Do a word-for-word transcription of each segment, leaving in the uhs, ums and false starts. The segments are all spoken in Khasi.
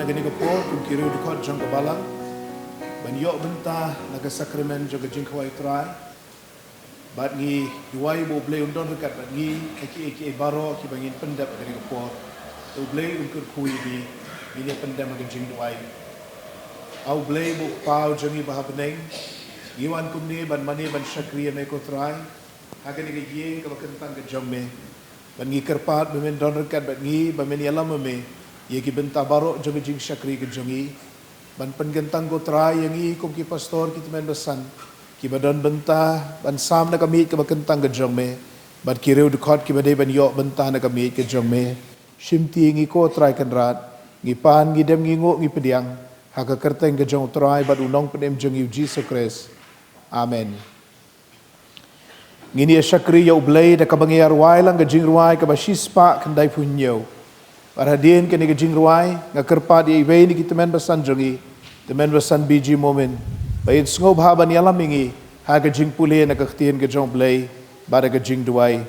Kane ka por kum ki riew dkhot jong ka balang ban ïoh bynta na ka sakramen jong ka jingkhawai Trai. Bad ngi duwai ba U Blei un don ryngkat bad ngi ha kiei kiei baroh kiba ngin pyndep ha kane ka por. Te U Blei un kyrkhu ïa ngi, ngin ïa pyndem ha ka jingduwai. A U Blei ba U Kpa jong ngi ba ha bneng, ngi wan kumne ban mane ban shakri ïa me ko Trai ha kane ka ïing kaba kyntang ka jong me. Bad ngi kyrpad ba men don ryngkat bad ngi, ba men ïalam ïa me ïa ki bynta baroh jong ka jingshakri ka jong ngi. Ban pynkyntang ko Trai ïa ngi kum ki pastor, ki tymmen basan kiba don bynta ban sam na ka miej kaba kyntang ka jong me, bad ki riew dkhot kiba dei ban ïoh bynta na ka miej ka jong me. Shimti ïa ngi ko Trai Kynrad, ngi pan, ngi dem, ngi nguh, ngi pdiang ha ka kyrteng ka jong U Trai bad U Nongpynim jong ngi U Jisu Khrist. Amen. Ngin ïa shakri ïa U Blei da kaba ngi ïa rwai lang ka jingrwai kaba shispah khyndai phew hynñiew. Bad hadien kane ka jingrwai nga kyrpad ïa iwei na ki tymmen basan jong ngi, tymmen basan B G Momin, ba in sngewbha ban ïalam ïa ngi ha ka jingpule na ka ktien ka jong U Blei bad ha ka jingduwai.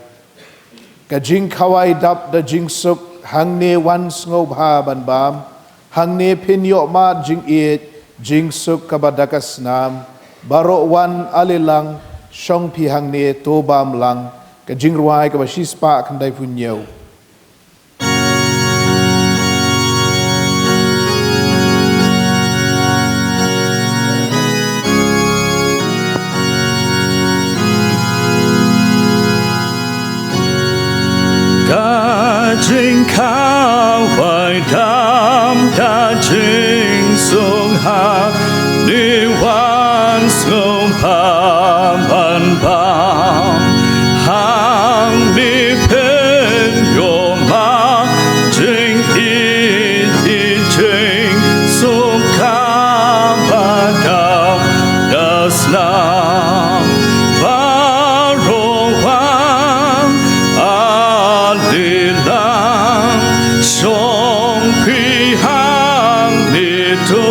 Ka jingkhawai dap da jingsuk, hangne wan sngewbha ban bam. Hangne phin ïoh mad jingïeit, jingsuk kaba da ka snam. Baroh wan ale lang, shong phi hangne, to bam lang. Ka jingrwai kaba shispah khyndai phew hynñiew. Ka jingkhawai dap da jingsuk, hangne wan sngewbha ban bam. Hangne phin ïoh mad jingïeit, jingsuk kaba da ka snam. Baroh wan ale lang, shong phi hangne, to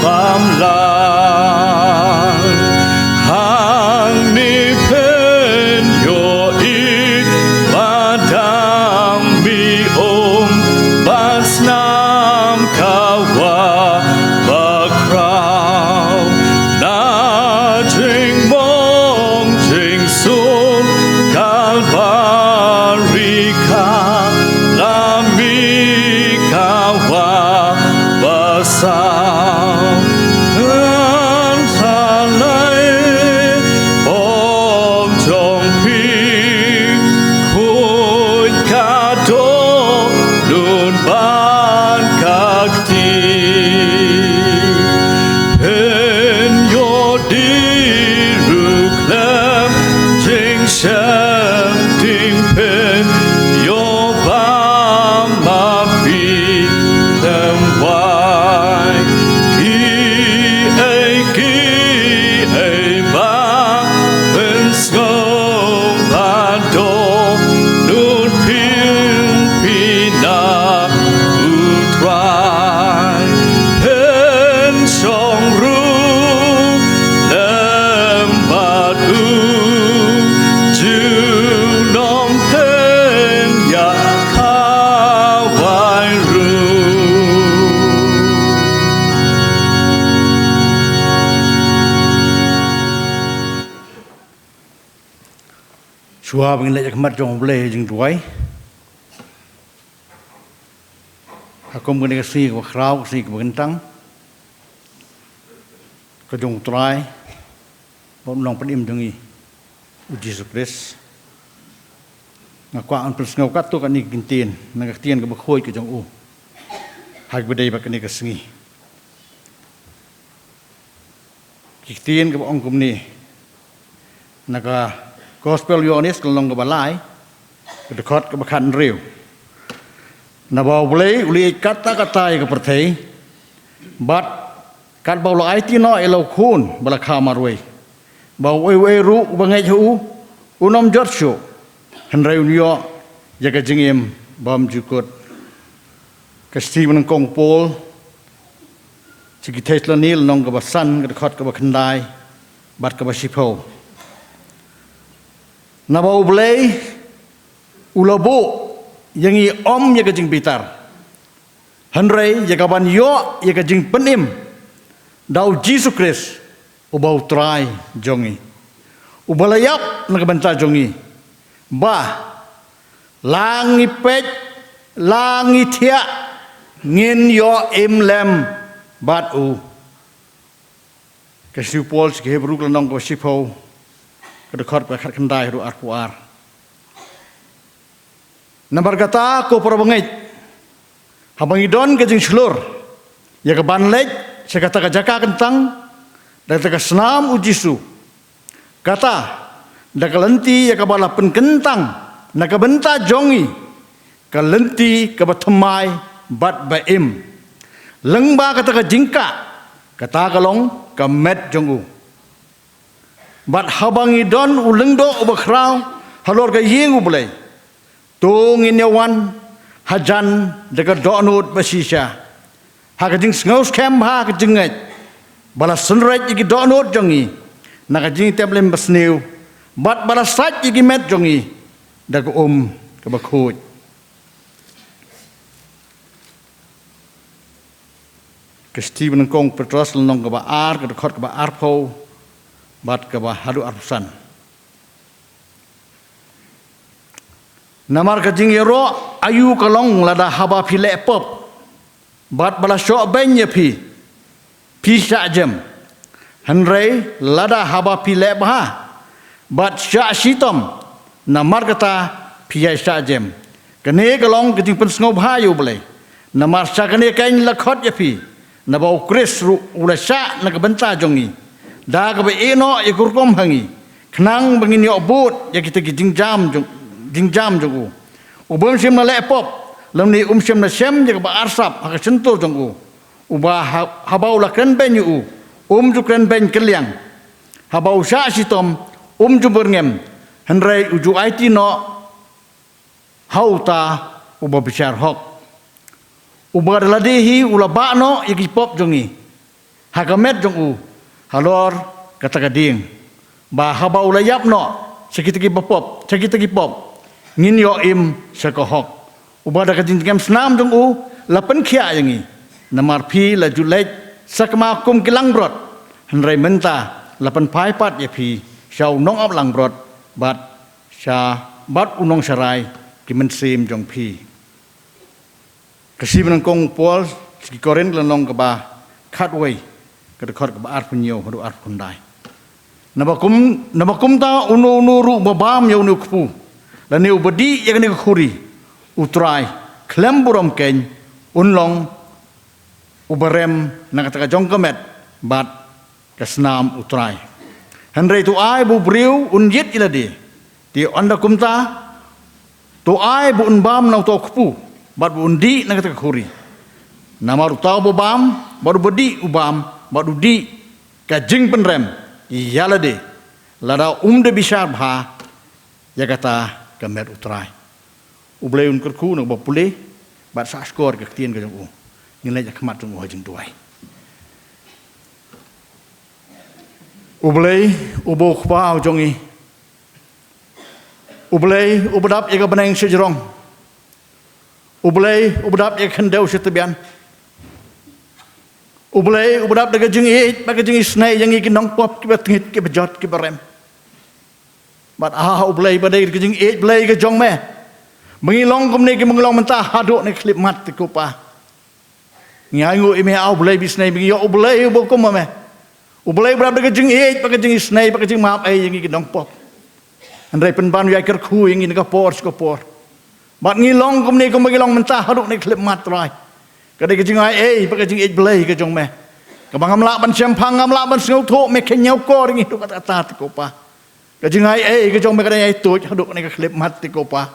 bam lang. Hangne phin ïohi ba dang mih um bad snam ka wah bakhraw. Na jingmong jingsuk Kalbari ka la mih ka wah basaw. Kan sa lai ong jong phi, khuid ka dohnud bad ka kti. Phin ïoh dih ruh khlem jingshem, ding phin ïoh bam ma phi khlem wai. Kiei kiei ba phin sngew ba dohnud phin pynbna, U Trai phin shong ruh lem bad u, junom phin ïa khawai ruh. Shuwa ba ngin leit ha khmat jong U Blei ha jingduwai, ha kum kane ka sngi kaba khraw, ka sngi kaba kyntang ka jong U Trai bad U Nongpynim jong ngi U Jisu Khrist, nga kwah ban pynsngew katto katne ki ktien na ka ktien kaba khuid ka jong U ha kaba ïadei bad kane ka sngi. Ki ktien kaba ong kumne na ka Gospel Ïoannis, ka lynnong kaba lai, ka dkhot kaba khathynriew. Naba U Blei u la ïeit katta katta ïa ka pyrthei, bad katba u la aiti noh ïa la u Khun ba la kha marwei, ba uwei uwei ruh uba ngeit ha u un ym jot shuh, hynrei un ïoh ïa ka jingim bymjukut. Ka shithi ba nyngkong u Paul sha ki Thessaloni, lynnong kaba san, ka dkhot kaba khyndai bad kaba shiphew. Naba U Blei u la buh ïa ngi ym ïa ka jingbitar, Hynrei ïa kaban ïoh ïa ka jingpynim da u Jisu Khrist, uba u Trai jong ngi, uba la ïap na ka bynta jong ngi, ba la ngi peit, la ngi thiah, ngin ïoh im lem bad u. Ka shithi u Paul sha ki Hebru ka lynnong kaba shiphew, ka dkhot kaba khatkhyndai haduh arphew ar. Namar kata ko para bangeit, haba ngi don ka jingshlur ïa kaban leit sha kata ka jaka kyntang da kata ka snam u Jisu, kata da ka lynti ïa kaba la pynkyntang na ka bynta jong ngi, ka lynti kaba thymmai bad ba im, lyngba kata ka jingkah, kata ka long ka met jong u. Bad haba ngi don u lyngdoh uba khraw halor ka ïing U Blei, to ngin ïa wan hajan da ka dohnud ba shisha, ha ka jingsngewskhem bha, ha ka jingngeit, ba la synreit ïa ki dohnud jong ngi na ka jingtep lem basniew, bad ba la sait ïa ki met jong ngi da ka um kaba khuid. Ka shithi ba nyngkong Petros lynnong kaba ar, ka dkhot kaba arphew bad kaba haduh arphew san. Namar ka jingïaroh aïu ka long lada haba phi leh pop, bad ba la shoh beiñ ïa phi, phi shah jem? Hynrei lada haba phi leh bha bad shah shitom, namar kata phi ïai shah jem. Kane ka long ka jingpynsngewbha ïa U Blei. Namar sha kane keiñ la khot ïa phi, naba U Khrist ruh u la shah na ka bynta jong ngi, da kaba ïehnoh ïa ka rukom ha ngi, khnang ba ngin ïoh bud ïa kita ki jingjam jong, jingjam jong u. U bym shym la leh pop, lymne um shym la shem ïa kaba arsap ha ka shyntur jong u. Uba ha-, haba u la kren beiñ ïa u, um ju kren beiñ kylliang. Haba u shah shitom, um ju byrngem, hynrei u ju aiti noh ha uta uba bishar hok, uba da lade hi u la bah noh ïa ki pop jong ngi ha ka met jong u halor kata ka dieng, ba haba u la ïap noh sha kita ki bapop, sha kita ki pop, ngin ïoh im sha ka hok. Uba da ka jingjem snam jong u la pynkhiah ïa ngi, namar phi la ju leit sakma kum ki langbrot, hynrei mynta la pynphai pat ïa phi sha u nongaplangbrot bad sha, bad u nongsharai ki mynsiem jong phi. Ka shithi ba nyngkong u Paul sha ki Korinth lynnong kaba khatwei, ka dkhot kaba arphew hynñiew haduh arphew khyndai. Naba kum, naba kumta uno uno ruh uba bam ïa une u kpu, lane uba dih ïa kane ka khuri U Trai khlem burom keiñ, un long uba rem na kata ka jong ka met bad ka snam U Trai. Hynrei to ai ba u briew un ïit ïa lade. Te ynda kumta, to ai ba un bam na uta u kpu bad ba un dih na kata ka khuri. Namar uta uba bam bad uba dih u bam bad u dih ka jingpynrem ïa lade, lada um da bishar bha ïa kata ka met U Trai. U Blei un kyrkhu na kaba pule bad sah shkor ka ktien ka jong u. Ngin leit ha khmat jong u ha jingduwai. U Blei uba u Kpa u jong ngi, U Blei uba dap ïa ka bneng shajrong, U Blei uba dap ïa ka khyndew shatbian, U Blei uba dap da ka jingïeit bad ka jingisynei ïa ngi ki nongpop kiba tngit, kiba jot, kiba rem. Bad ah, U Blei ba dei ka jingïeit Blei ka jong me, ba ngi long kumne kiba ngi long mynta haduh ne khyllipmat, te ko Pa. Ngi ainguh ïa me, ah U Blei ba isynei, ba ngi ïoh U Blei uba kum ma me, U Blei ba dap da ka jingïeit bad ka jingisynei bad ka jingmap ei ïa ngi ki nongpop. Hynrei pynban u ïai kyrkhu ïa ngi na ka por sha ka por. Bad ngi long kumne kumba ngi long mynta haduh ne khyllipmat, Trai, ka dei ka jingai ei bad ka jingïeit Blei ka jong me, kaba ngam lah ban shemphang, ngam lah ban sngewthuh, me kheiñ ñiewkor ïa ngi haduh katta katta, te ko Pa. Ka jingai ei ka jong me ka dang ïai tuid haduh kane ka khyllipmat, te ko Pa.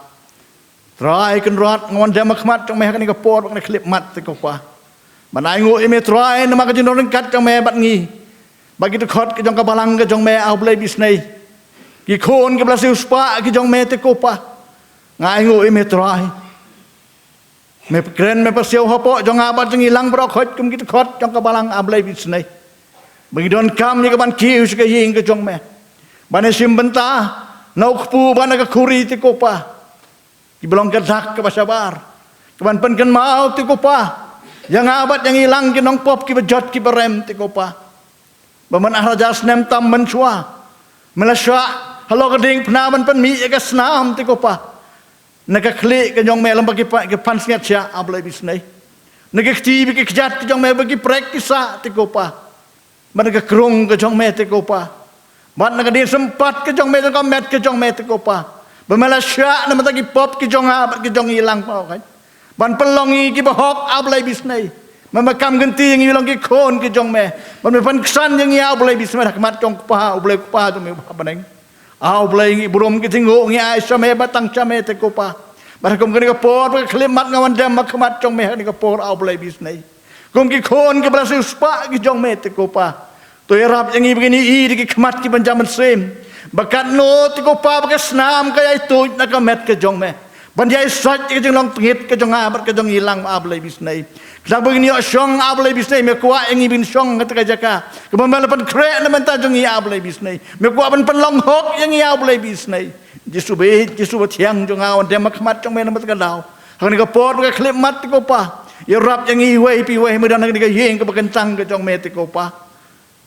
Trai Kynrad, nga wan dem ha khmat jong me ha kane ka por bad kane ka khyllipmat, te ko Pa. Bad nga ainguh ïa me, Trai, namar ka jingdon ryngkat jong me bad ngi, bad ki dkhot ki jong ka balang ka jong me, ah U Blei ba isynei, ki khun kiba la siewspah ki jong me, te ko Pa. Nga ainguh ïa me, Trai, me pynkren, me pynsiaw hapoh jong nga bad jong ngi lang baroh khoit kum ki dkhot jong ka balang, ah U Blei ba isynei, ba ngi donkam ïa kaban kiew sha ka ïing ka jong me, ban ïashim bynta na u kpu bad na ka khuri, te ko Pa. Kiba long ka dak kaba shabar kaban pynkynmaw, te ko Pa, Ïa nga bad ïa ngi lang ki nongpop kiba jot kiba rem te ko Pa. Ba man ar hajar snem tam mynshuwa, me la shah halor ka diengphna ban pynmih ïa ka snam te ko Pa. Na ka khlieh ka jong me lem bad ki pa-, ki pansngiat sha, A Blei Bisnei. Na ka kti bad ki kjat ka jong me bad ki prek ki sah te ko Pa. Bad na ka krung ka jong me te ko Pa. Bad na ka dieng sympat ka jong me, jong ka met ka jong me te ko Pa. Ba me la shah na ka bynta ki pop ki jong nga bad ki jong ngi lang, Pa, oh Kha. Ban pynlong ngi kiba hok, A Blei Bisnei. Ba me kam kynti ïa ngi long ki khun ki jong me. Ba me pynksan ïa ngi, A Blei Bisnei, ha khmat jong U Kpa, U Blei U Kpa jong me uba ha bneng. A Blei, ngi burom ki jingngooh ngi ai sha me bad tang sha me te ko Pa. Bad ha kum kane ka por bad ka khyllipmat nga wan dem ha khmat jong me ha kane ka por, A Blei Bisnei. Kum ki khun kiba la siewspah ki jong me te ko Pa. To ïarap ïa ngi ba ngin ïohi da ki khmat kiban jam mynsiem. Ba katno te ko Pa ba ka snam ka ïai tuid na ka met ka jong me. Ban ïai sait ïa ka jinglong tyngit ka jong nga bad ka jong ngi lang, A Blei Bisnei. Khnang ba ngin ïoh shong, A Blei Bisnei, me kwah ïa ngi ba ngin shong ha kata ka jaka kaba me la pynkhreh na ka bynta jong ngi, A Blei Bisnei. Me kwah ban pynlong hok ïa ngi, A Blei Bisnei. Jisu beit, Jisu bathiang jong nga, wan dem ha khmat jong me na ka bynta ka daw. Ha kane ka por bad ka khyllipmat te ko Pa. Ïarap ïa ngi iwei pa iwei, me don ha kane ka ïing kaba kyntang ka jong me te ko Pa.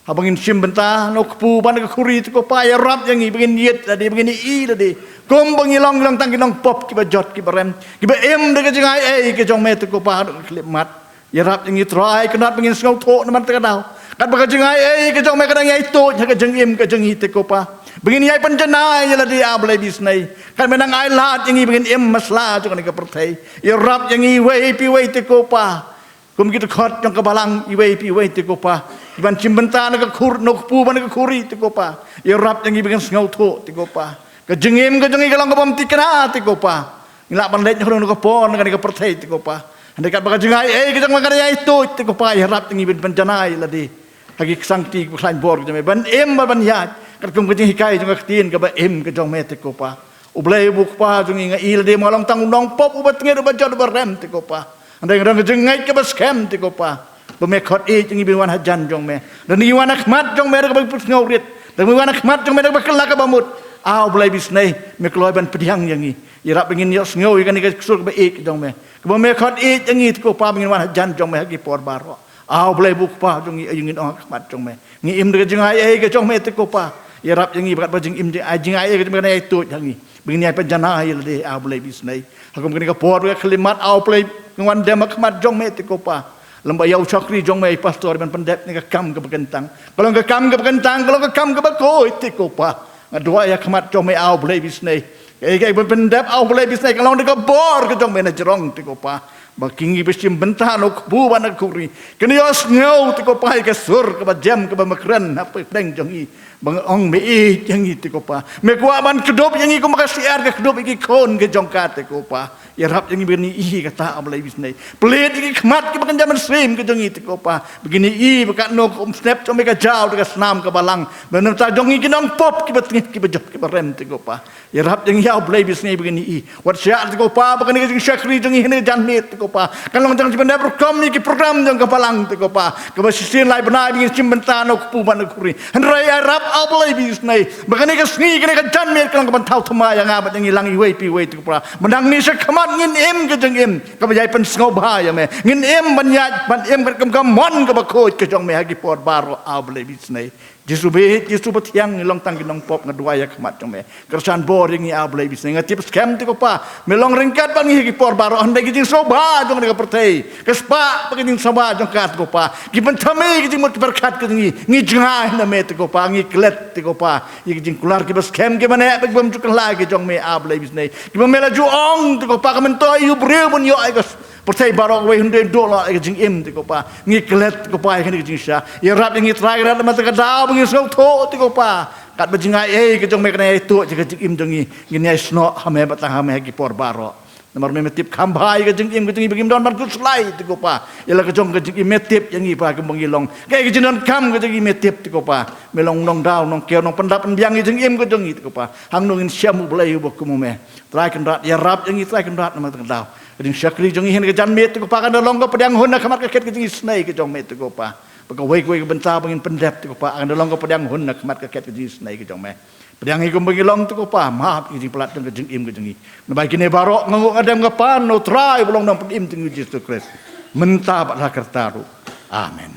Haba ngin shim bynta na u kpu bad na ka khuri te ko Pa, ïarap ïa ngi ba ngin ïit lade, ba ngin ïohi lade. Kumba ngi long, ngi long tang ki nongpop kiba jot kiba rem, kiba im da ka jingai ei ka jong me te ko Pa, ha ka khyllipmat. Ïarap ïa ngi Trai, kynrad ba ngin sngewthuh na ka bynta ka daw. Katba ka jingai ei ka jong me ka dang ïai tuid ha ka jingim ka jong ngi te ko Pa. Ba ngin ïai pynjanai ïa lade, A Blei Bisnei. Katba me nang ailad ïa ngi ba ngin im ha sla jong kane ka pyrthei. Ïarap ïa ngi iwei pa iwei te ko Pa. Kum ki dkhot jong ka balang iwei pa iwei te ko Pa. Kiban shim bynta na ka khur, na u kpu bad na ka khuri te ko Pa. Ïarap ïa ngi ba ngin sngewthuh te ko Pa. Ka jingim ka jong ngi ka long kabym thikna te ko Pa. Ngi lah ban leit noh na ka por na kane ka pyrthei te ko Pa. Hynrei katba ka jingai ei ka jong me ka dang ïai tuid te ko Pa, ïarap ïa ngi ban pynjanai lade ha ki ksangti kiba khlaiñ bor ka jong me, ban im bad ban ïaid katkum ka jinghikai jong ka ktien kaba im ka jong me te ko Pa. U Blei uba u Kpa jong ngi, nga ïohi lade me nga long tang u nongpop uba tyngit, uba jot, uba rem te ko Pa. Hynrei nga don ka jingngeit kaba skhem te ko Pa, ba me khot ïeit ïa ngi ba ngin wan hajan jong me. Lada ngi wan ha khmat jong me da kaba pynsngewrit, lada ngi wan ha khmat jong me da kaba kylla kaba mut, A Blei Bisnei, me kloi ban pdiang ïa ngi. Ïarap ba ngin ïohsngew ïa kane ka sur kaba ïeit jong me, kaba me khot ïeit ïa ngi te ko Pa, ba ngin wan hajan jong me ha ki por baroh. A Blei uba u Kpa jong ngi, aïu ngin ong ha khmat jong me? Ngi im da ka jingai ei ka jong me te ko Pa. Ïarap ïa ngi ba katba ka jingim, jingai ei ka jong me ka dang ïai tuid ha ngi, ba ngin ïai pynjanai ïa lade, A Blei Bisnei. Ha kum kane ka por bad ka khyllipmat, A Blei, nga wan dem ha khmat jong me te ko Pa. Lem bad ïa u shakri jong me i pastor ban pyndep ïa kane ka kam kaba kyntang. Ka long ka kam kaba kyntang, ka long ka kam kaba khuid te ko Pa. Nga duwai ha khmat jong me, A Blei Bisnei. Kaei kaei ba me pyndep, A Blei Bisnei, kan long da ka bor ka jong me na jrong te ko Pa. Ba ki ngi ba shim bynta na u kpu bad na ka khuri, kin ïohsngew te ko Pa ïa ka sur kaba jem, kaba mekren hapdeng jong ngi. Ba ngi ong me ïeit ïa ngi te ko Pa. Me kwah ban kdup ïa ngi kumba ka syiar ka kdup ïa ki khun ka jong ka te ko Pa. Ïarap ïa ngi ba ngin ïohi kata, A Blei Bisnei. Plie ïa ki khmat kiba kynja mynsiem ka jong ngi te ko Pa, ba ngin ïohi ba katno ka umstep jong me ka jaw da ka snam ka balang. Ba na ka bynta jong ngi ki nongpop kiba tyngit, kiba jot, kiba rem te ko Pa. Ïarap ïa ngi, A Blei Bisnei, ba ngin ïohi. Wat shah te ko Pa ba kane ka jingshakri jong ngi ha kane ka janmiet te ko Pa kan long jong ka jingpyndep rukom ïa ki program jong ka balang te ko Pa, kaba shisien lai bnai ba ngin shim bynta na u kpu bad na ka khuri. Hynrei ïarap, A Blei Bisnei, ba kane ka sngi, kane ka janmiet ka long kaban thaw thymmai ïa nga bad ïa ngi lang iwei pa iwei te ko Pa. Ba nangne shakhmat ngin im ka jingim kaba ïai pynsngewbha ïa me. Ngin im ban ïaid, ban im katkum ka mon kaba khuid ka jong me ha ki por baroh, A Blei Bisnei. Jisu beit, Jisu bathiang, ngi long tang ki nongpop, nga duwai ha khmat jong me. Kyrshan bor ïa ngi, A Blei Bisnei. Nga tip skhem te ko Pa, me long ryngkat bad ngi ha ki por baroh, hynrei ka jingsngewbha jong kane ka pyrthei, ka spah bad ka jingsngewbha jong ka te ko Pa, ki pynthame ïa ka jingmut pyrkhat ka jong ngi. Ngi jngai na me te ko Pa, ngi klet te ko Pa ïa ki jingkular kiba skhem, kiba neh bad ki bym ju kylla ki jong me, A Blei Bisnei, kiba me la ju ong te ko Pa, ka myntoi ïa u briew ban ïoh ïa ka pyrthei baroh kawei, hynrei duh noh ïa ka jingim te ko Pa. Ngi klet te ko Pa ïa kane ka jingshisha. Ïarap ïa ngi Trai, kynrad na ka bynta ka daw ba ngin sngewthuh te ko Pa. Katba jingai ei ka jong me ka dang ïai tuid ïa ka jingim jong ngi, ngin ïai snoh ha me bad tang ha me ha ki por baroh. Namar me, me tip kham bha ïa ka jingim ka jong ngi, ba ngim don ban khuslai te ko Pa ïa la ka jong ka jingim. Me tip ïa ngi Pa, kumba ngi long, kaei ka jingdonkam ka jong ngi me tip te ko Pa. Me long nongdaw nongkiew, nongpyndap pynbiang ïa ka jingim ka jong ngi te ko Pa. Hangno ngin shem U Blei uba kum u me? Trai kynrad, ïarap ïa ngi Trai kynrad na ka bynta ka daw. Ka jingshakri jong ngi ha kane ka janmiet te ko Pa kan da long ka pdiang hun ha khmat ka khet ka jingisynei ka jong me te ko Pa. Ba kawei kawei ka bynta ba ngin pyndep te ko Pa, kan da long ka pdiang hun ha khmat ka khet ka jingisynei ka jong me. Pdiang ngi kumba ngi long te ko Pa, map ïa ki jingpalat jong ka jingim ka jong ngi. Naba ïa kine baroh nga nguh nga dem nga pan na u Trai uba long Nongpynim jong ngi, Jisu Khrist. mynta bad ha ka rta ruh. Amen.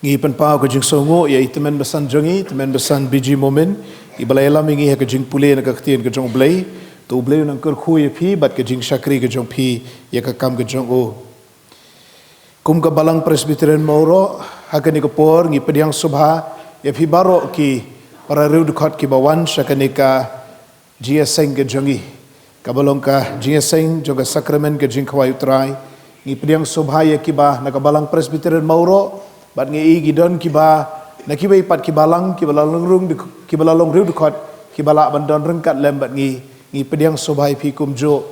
Ngi pynpaw ka jingsngewnguh ïa i tymmen basan jong ngi, tymmen basan B G Momin, i ba la ïalam ïa ngi ha ka jingpule na ka ktien ka jong U Blei. To U Blei un nang kyrkhu ïa phi bad ka jingshakri ka jong phi ïa ka kam ka jong u. Kum ka Balang Presbyterian Mawroh, ha kane ka por ngi pdiang sngewbha ïa phi baroh ki para riewdkhot ki ba wan sha kane ka jingïaseng ka jong ngi, ka ba long ka jingïaseng jong ka sakramen ka jingkhawai U Trai. Ngi pdiang sngewbha ïa ki ba na ka Balang Presbyterian Mawroh, bad ngi i ki don ki ba na kiwei pat ki balang, ki ba la long riewdkhot, ki ba la long riewdkhot, ki ba lah ban don ryngkat lem bad ngi. Ngi pdiang sngewbha ïa phi kumjuh.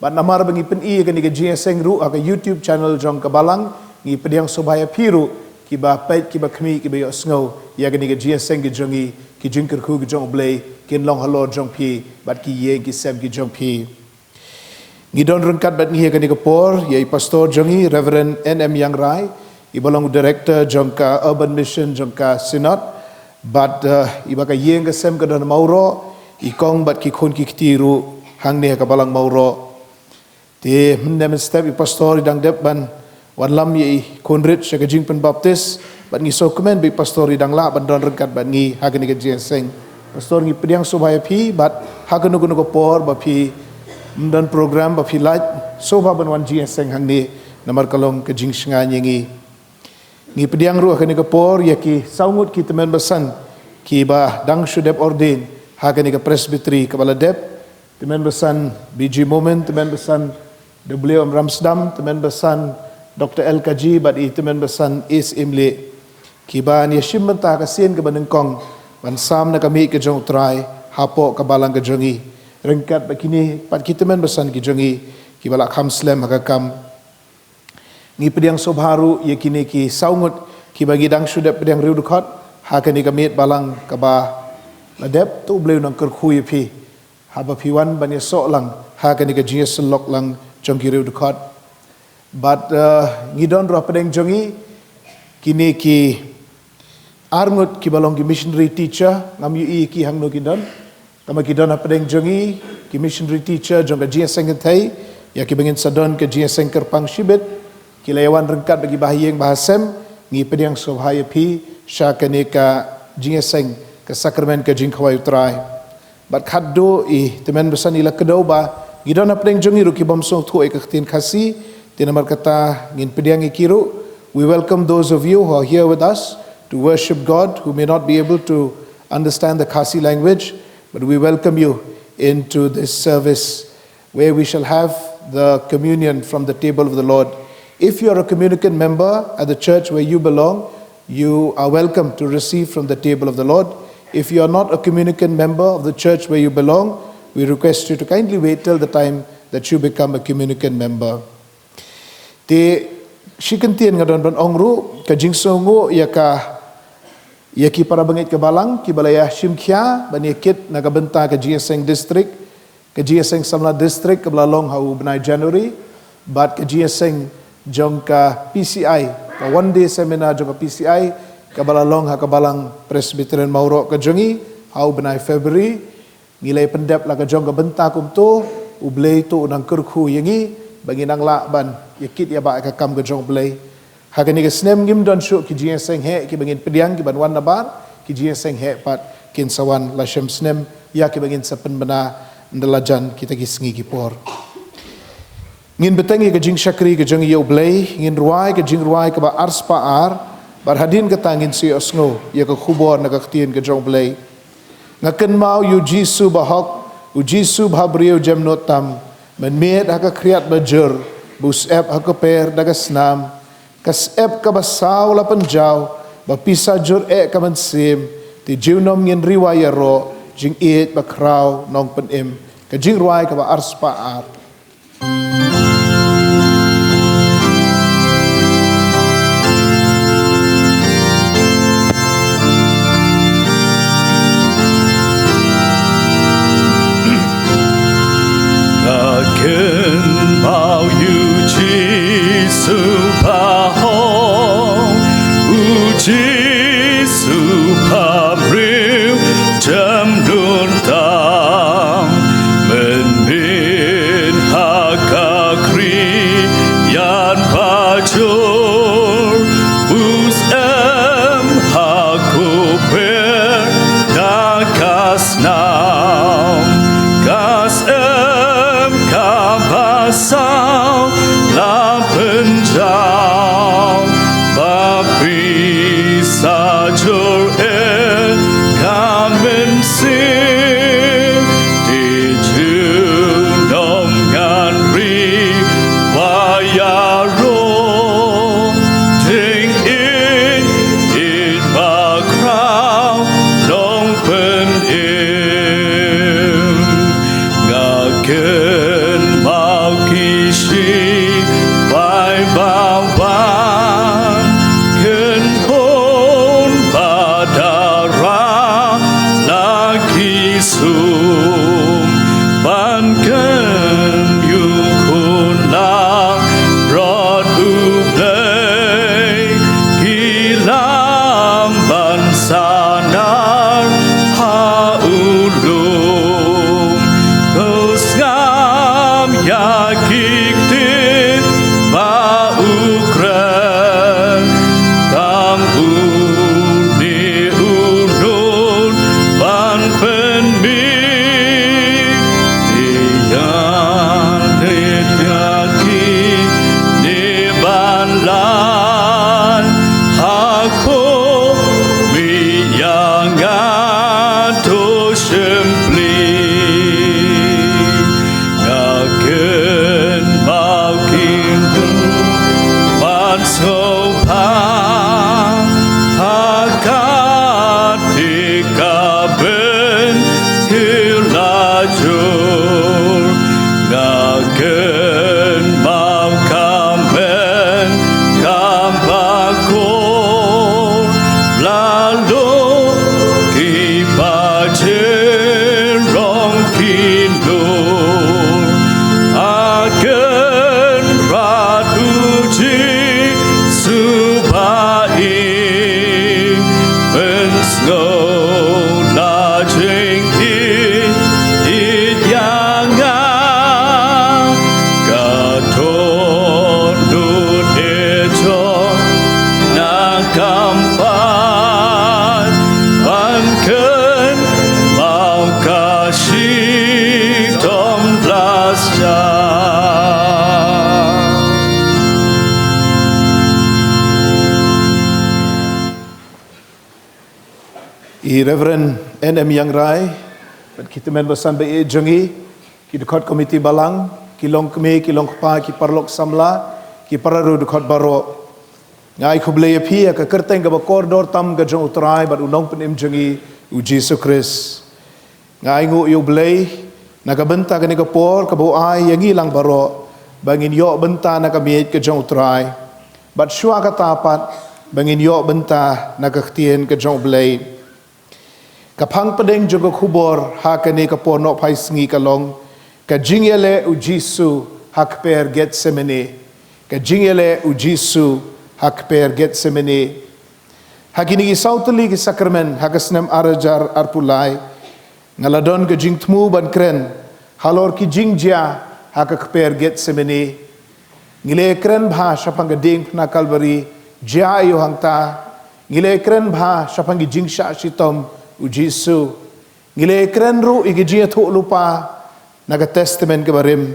Bad namar ba ngi pyni ïa kane ka jingïaseng ruh ha ka YouTube channel jong ka balang, ngi pdiang sngewbha ïa phi ruh, ki ba peit, ki ba khmih, ki ba ïohsngew ïa kane ka jingïaseng ka jong ngi, ki jingkyrkhu ki jong U Blei kin long halor jong phi bad ki ïing ki sem ki jong phi. Ngi don ryngkat bad ngi ha kane ka por ïa i pastor jong ngi, Reverend N M Iangrai, i ba long u director jong ka Urban Mission jong ka Synod, bad, eh, i ba ka ïing ka sem ka don Mawroh, i kong bad ki khun ki kti ruh hangne ha ka balang Mawroh. Te mynne mynstep i pastor i dang dep ban wanlam ïa i khun rit sha ka jingpynbaptis, bad ngi sngewkmen ba i pastor i dang lah ban don ryngkat bad ngi ha kane ka jingïaseng. Pastor, ngi pdiang sngewbha ïa phi, bad ha kano kano ka por ba phi, mm, don program ba phi lait, sngewbha ban wan jingïaseng hangne, namar ka long ka jingshngaiñ ïa ngi. Ngi pdiang ruh ha kane ka por ïa ki saw ngut ki tymmen basan ki ba dang shu dep ordain ha kane ka presbytery ka ba la dep, tymmen basan B G Momin, tymmen basan W M Ramsdam, tymmen basan Doctor L Kaji, bad i tymmen basan Ace Imlieh, ki ban ïashim bynta ka sien ka ba nyngkong ban sam na ka miej ka jong U Trai hapoh ka balang ka jong ngi. Ryngkat bad kine pat ki tymmen basan ki jong ngi ki ba la kham slem ha ka kam. Ngi pdiang sngewbha ruh ïa kine ki saw ngut ki ba ngi dang shu dep pdiang riewdkhot ha kane ka miej balang ka ba la dep. To U Blei un nang kyrkhu ïa phi haba phi wan ban ïasoh lang ha kane ka jingïasyllok lang jong ki riewdkhot. Bad, eh, ngi don ruh hapdeng jong ngi kine ki ar ngut ki ba long ki missionary teacher, ngam ïohi ki hangno ki don. Tangba ki don hapdeng jong ngi ki missionary teacher jong ka jingïaseng kynthei ïa ki ba ngin sa don ka jingïaseng kyrpang shibit, ki la ïa wan ryngkat bad ki bahaïing bahasem. Ngi pdiang sngewbha ïa phi sha kane ka jingïaseng ka sakramen ka jingkhawai U Trai. Bad khadduh i tymmen basan i la kdew ba ngi don hapdeng jong ngi ruh ki bym sngewthuh ïa ka ktien Khasi, te namar kata ngin pdiang ïa ki ruh. We welcome those of you who are here with us to worship God, who may not be able to understand the Khasi language, but we welcome you into this service where we shall have the communion from the table of the Lord. If you are a communicant member at the church where you belong, you are welcome to receive from the table of the Lord. If you are not a communicant member of the church where you belong, we request you to kindly wait till the time that you become a communicant member. Te shi kyntien nga don ban ong ruh, ka jingsngewnguh ïa ka, ïa ki para bangeit ka balang ki ba la ïashim khia ban ïa kit na ka bynta ka jingïaseng district, ka jingïaseng samla district ka ba la long ha u bnai January, bad ka jingïaseng jong ka P C I, ka one day seminar jong ka P C I ka ba la long ha ka Balang Presbyterian Mawroh ka jong ngi ha u bnai February. Ngi la ïa pyndep la ka jong ka bynta kumto. U Blei to u nang kyrkhu ïa ngi ba ngin nang lah ban ïa kit ïa bah ïa ka kam ka jong U Blei. Ha kane ka snem ngim don shuh ki jingïaseng heh ki ba ngin pdiang ki ban wan nabar, ki jingïaseng heh pat kin sa wan la shem snem ïa ki ba ngin sa pynbna ynda la jan kita ki sngi ki por. Ngin bteng ïa ka jingshakri ka jong ngi ïa U Blei, ngin rwai ka jingrwai ka ba ar spah ar, bad hadien kata ngin sa ïohsngew ïa ka khubor na ka ktien ka jong U Blei. Nga kynmaw ïa u Jisu bahok, u Jisu ba ha briew jem nud tam, mynmiet ha ka khriat ba jur, ba u syep ha ka per da ka snam, ka syep ka ba saw la pynjaw, ba pisa jur eh ka mynsiem, te junom ngin rwai ïaroh, jingïeit ba khraw nongpynim, ka jingrwai ka ba ar spah ar. Nga kynmaw ïa u Jisu bahok, u Jisu ba ha briew jem nud tam, mynmiet ha ka Jur nga kynmaw ka men kam bakor la lok ki ba jerong ki nur. A kynrad u Jisu ba i pynsngew la jingim ïa nga. Ka don lut e jong na kam pat ban kynmaw ka shitom blas ja. I Reverend N M Yangrai bad ki tymmen basan ba ïeit jong ngi, ki dkhot komiti balang, ki longkmie, ki longkpa, ki paralok samla, ki para riewdkhot baroh. Nga ai khublei ïa phi ha ka kyrteng kaba kordor tam ka jong U Trai bad U Nongpynim jong ngi U Jisu Khrist. Nga ainguh ïa U Blei na ka bynta kane ka por kaba u ai ïa ngi lang baroh ba ngin ïoh bynta na ka miej ka jong U Trai, bad shuwa kata pat ba ngin ïoh bynta na ka ktien ka jong U Blei. Ka phang pdeng jong ka khubor ha kane ka por nohphai sngi ka long ka jingïaleh U Jisu ha kper Getsemane. Ka jingïaleh U Jisu ha kper Getsemane. Ha kine ki saw tylli ki sakramen ha ka snem ar hajar arphew lai, nga la don ka jingthmu ban kren halor ki jingjia ha ka kper Getsemane. Ngi la kren bha shaphang ka diengphna Kalbari, jia aïu hangta. Ngi la kren bha shaphang ki jingshah shitom U Jisu. Ngi la kren ruh ïa ki jingïathuhlypa na ka Testament kaba rim.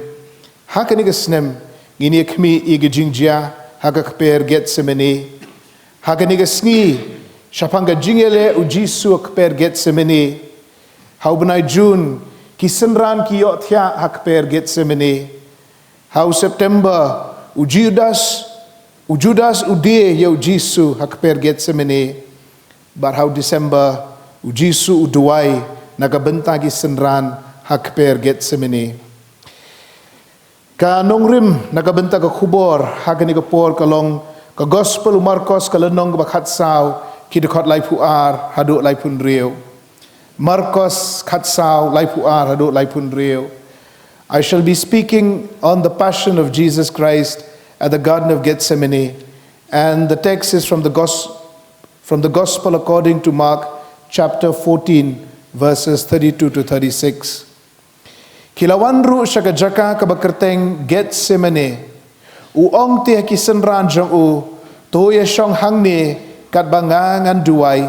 Ha kane ka snem ngin ïa khmih ïa ki jingjia ha ka kper Getsemane. Ha kane ka sngi shaphang ka jingïaleh U Jisu ha kper Getsemane. Ha u bnai Jun ki synran ki ïohthiah ha kper Getsemane. Ha u September u Judas, u Judas u die ïa U Jisu ha kper Getsemane. Bad ha u December U Jisu u duwai na ka bynta ki synran ha kper Getsemane. Ka nongrim na ka bynta ka khubor ha kane ka por ka long ka Gospel u Markos ka lynnong kaba khatsaw, ki dkhot laiphew ar haduh laiphew hynriew. Markos khatsaw, laiphew ar haduh laiphew hynriew. I shall be speaking on the passion of Jesus Christ at the Garden of Gethsemane, and the text is from the Gos-, from the Gospel according to Mark, chapter fourteen, verses thirty-two to thirty-six. Ki la wan ruh sha ka jaka kaba kyrteng Gethsemane. U ong te ha ki synran jong u, "To ïa shong hangne katba nga ngan duwai."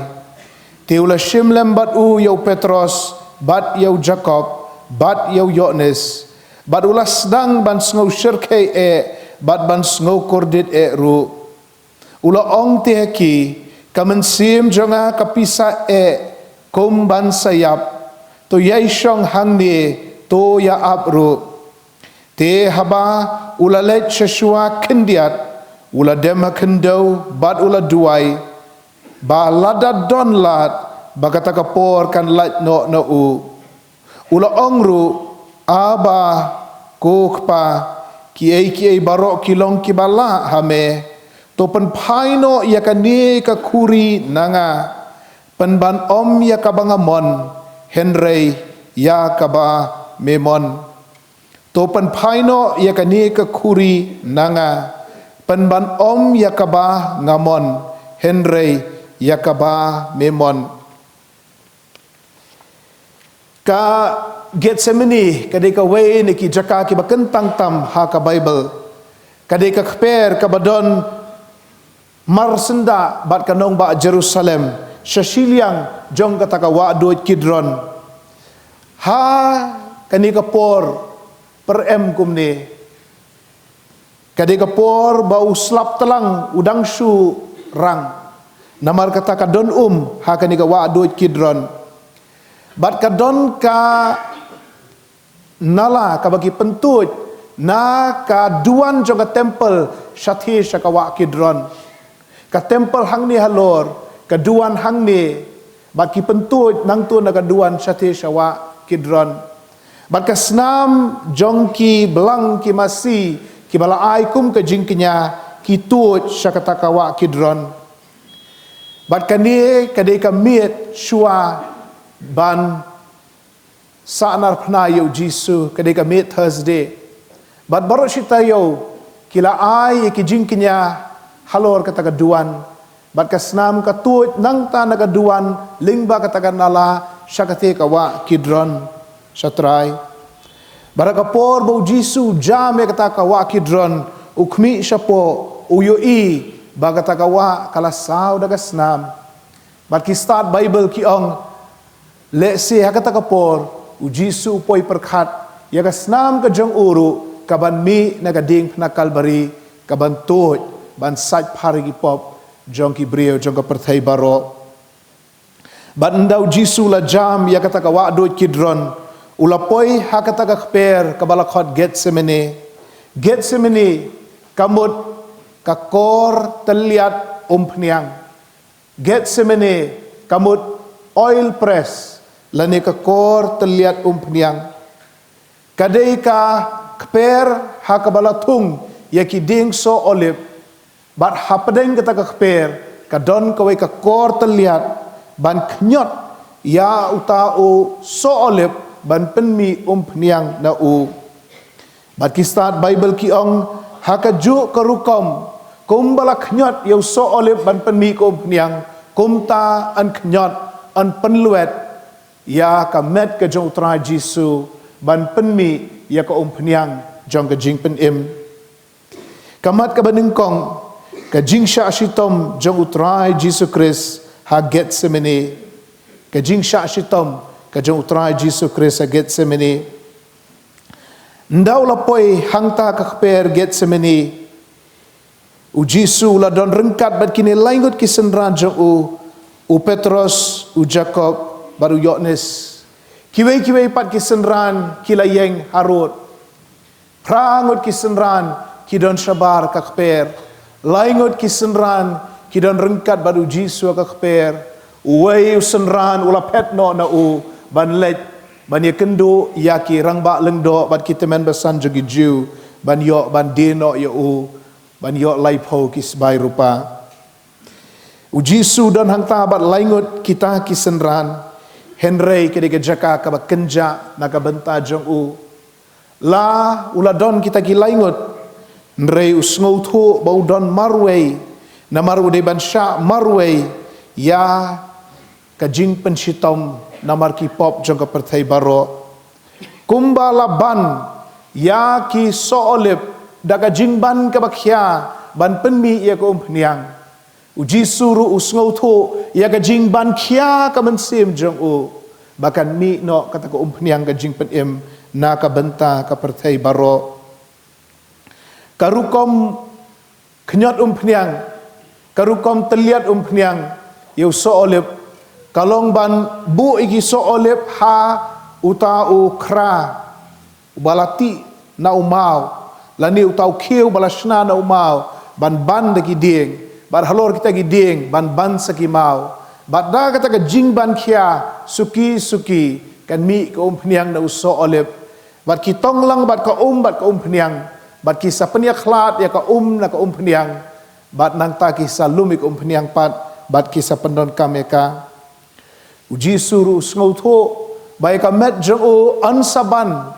Te u la shim lem bad u ïa u Petros, bad ïa u Jakob, bad ïa u Ïoannis, bad u la sdang ban sngew shyrkhei eh bad ban sngew kordit eh ruh. U la ong te ha ki, "Ka mynsiem jong nga ka pisa eh kum ban sa ïap, to ïai shong hangne, to ïa ap ruh." Te haba u la leit sha shuwa khyndiat, u la dem ha khyndew bad u la duwai, ba lada don lad ba kata ka por kan lait noh na u. U la ong ruh, "Aba, ko Kpa, kiei kiei baroh ki long kiba lah ha me. To pynphai noh ïa kane ka khuri na nga. Pynban ym ïa kaba nga mon, hynrei ïa kaba me mon." To pynphai noh ïa kane ka khuri na nga. Pynban ym ïa kaba nga mon, hynrei ïa kaba me mon. Ka Gethsemane ka dei kawei na ki jaka kiba kyntang tam ha ka Baibl. Ka dei ka kper kaba don marsyndah bad ka nongbah Jerusalem, sha shiliang jong kata ka wahduid Kidron. Ha kane ka por pyrem kumne, ka dei ka por ba u slap tlang u dang shu rang. Namar kata ka don um ha kane ka wahduid Kidron. Bad ka don ka nala kaba ki pyntuid na ka duwan jong ka templ shathie sha ka wah Kidron. Ka templ hangne halor, ka duwan hangne, bad ki pyntuid nangto na ka duwan shathie sha wah Kidron. Bad ka snam jong ki blang ki masi, ki ba la ai kum ka jingkñia, ki tuid sha kata ka wah Kidron. Bad kane ka dei ka miet shuwa ban sahnarphna ïa u Jisu, ka dei ka miet Thursday. Bad baroh shi taïew ki la ai ïa ki jingkñia halor kata ka duwan. Bad ka snam ka tuid nangta na ka duwan lyngba kata ka nala sha kata ka wah Kidron, sha trai. Bad ha ka por ba u Jisu u jam ïa kata ka wah Kidron, u khmih shapoh, u ïohi ba kata ka wah ka la saw da ka snam. Bad ki stad Baibl ki ong, lehse ha kata ka por u Jisu u poi pyrkhat ïa ka snam ka jong u ruh, ka ban mih na ka diengphna Kalbari, ka ban tuid ban saitphar ïa ki pop jong ki briew jong ka pyrthei baroh. Bad ynda u Jisu u la jam ïa kata ka wah duid Kidron, u la poi ha kata ka kper ka ba la khot Gethsemane. Gethsemane ka mut ka kor tylliat umphniang. Gethsemane ka mut oil press, lane ka kor tylliat umphniang. Ka dei ka kper ha ka ba la thung ïa ki dieng soh olib. Bad hapdeng kata ka kper ka don kawei ka kor tylliat ban khñiot ïa uta u soh olib ban pynmih umphniang na u. Bad ki stad Baibl ki ong, ha kajuh ka rukom kumba la khñiot ïa u soh olib ban pynmih ka umphniang, kumta yn khñiot, yn pynlwet ïa ka met ka jong u Trai Jisu ban pynmih ïa ka umphniang jong ka jingpynim. Ka mat ka banyngkong, ka jingshah shitom jong u Trai Jisu Khrist ha Gethsemane. Ka jingshah shitom ka jong u Trai Jisu Khrist ha Gethsemane. Ynda u la poi hangta ka kper Gethsemane, u Jisu u la don ryngkat bad kine laingut ki synran jong u, u Petros, u Jakob, bad u Ïoannis. Kiwei kiwei pat ki synran ki la ïeng harud. Phra ngut ki synran ki don shabar ka kper. Laingut ki synran ki don ryngkat bad u Jisu ka kper. Uwei u synran u la phet noh na u ban leit ban ïakynduh ïa ki rangbah lyngdoh bad ki tymmen basan jong ki Jiw ban ïoh ban die noh ïa u, ban ïoh laiphew ki sbai rupa. U Jisu don hangta bad laingut kita ki synran, hynrei ka dei ka jaka ka ba kynjah na ka bynta jong u. La u la don kita ki laingut, hynrei u sngewthuh ba u don marwei, namar u dei ban shah marwei ïa ka jingpynshitom namar ki pop jong ka pyrthei baroh. Kumba la ban ïa ki soh olib da ka jingban ka ba khia ban pynmih ïa ka umphniang, u Jisu ruh u sngewthuh ïa ka jingban khia ka mynsiem jong u ba kan mih noh kata ka umphniang ka jingpynim na ka bynta ka pyrthei baroh. Ka rukom khñiot umphniang, ka rukom tylliat umphniang ïa u soh olib, ka long ban buh ïa ki soh olib ha uta u khra u ba la tih na u maw, lane uta u khiew ba la shna na u maw, ban ban da ki dieng, bad halor kita ki dieng ban ban sa ki maw. Bad da kata ka jingban khia suki suki kan mih ka umphniang na u soh olib. Bad ki tong lang bad ka um bad ka umphniang, bad ki sa pynïakhlad ïa ka um na ka umphniang, bad nangta ki sa lum ïa ka umphniang pat, bad ki sa pyndonkam ïa ka. U Jisu ruh u sngewthuh ba ïa ka met jong u yn sa ban,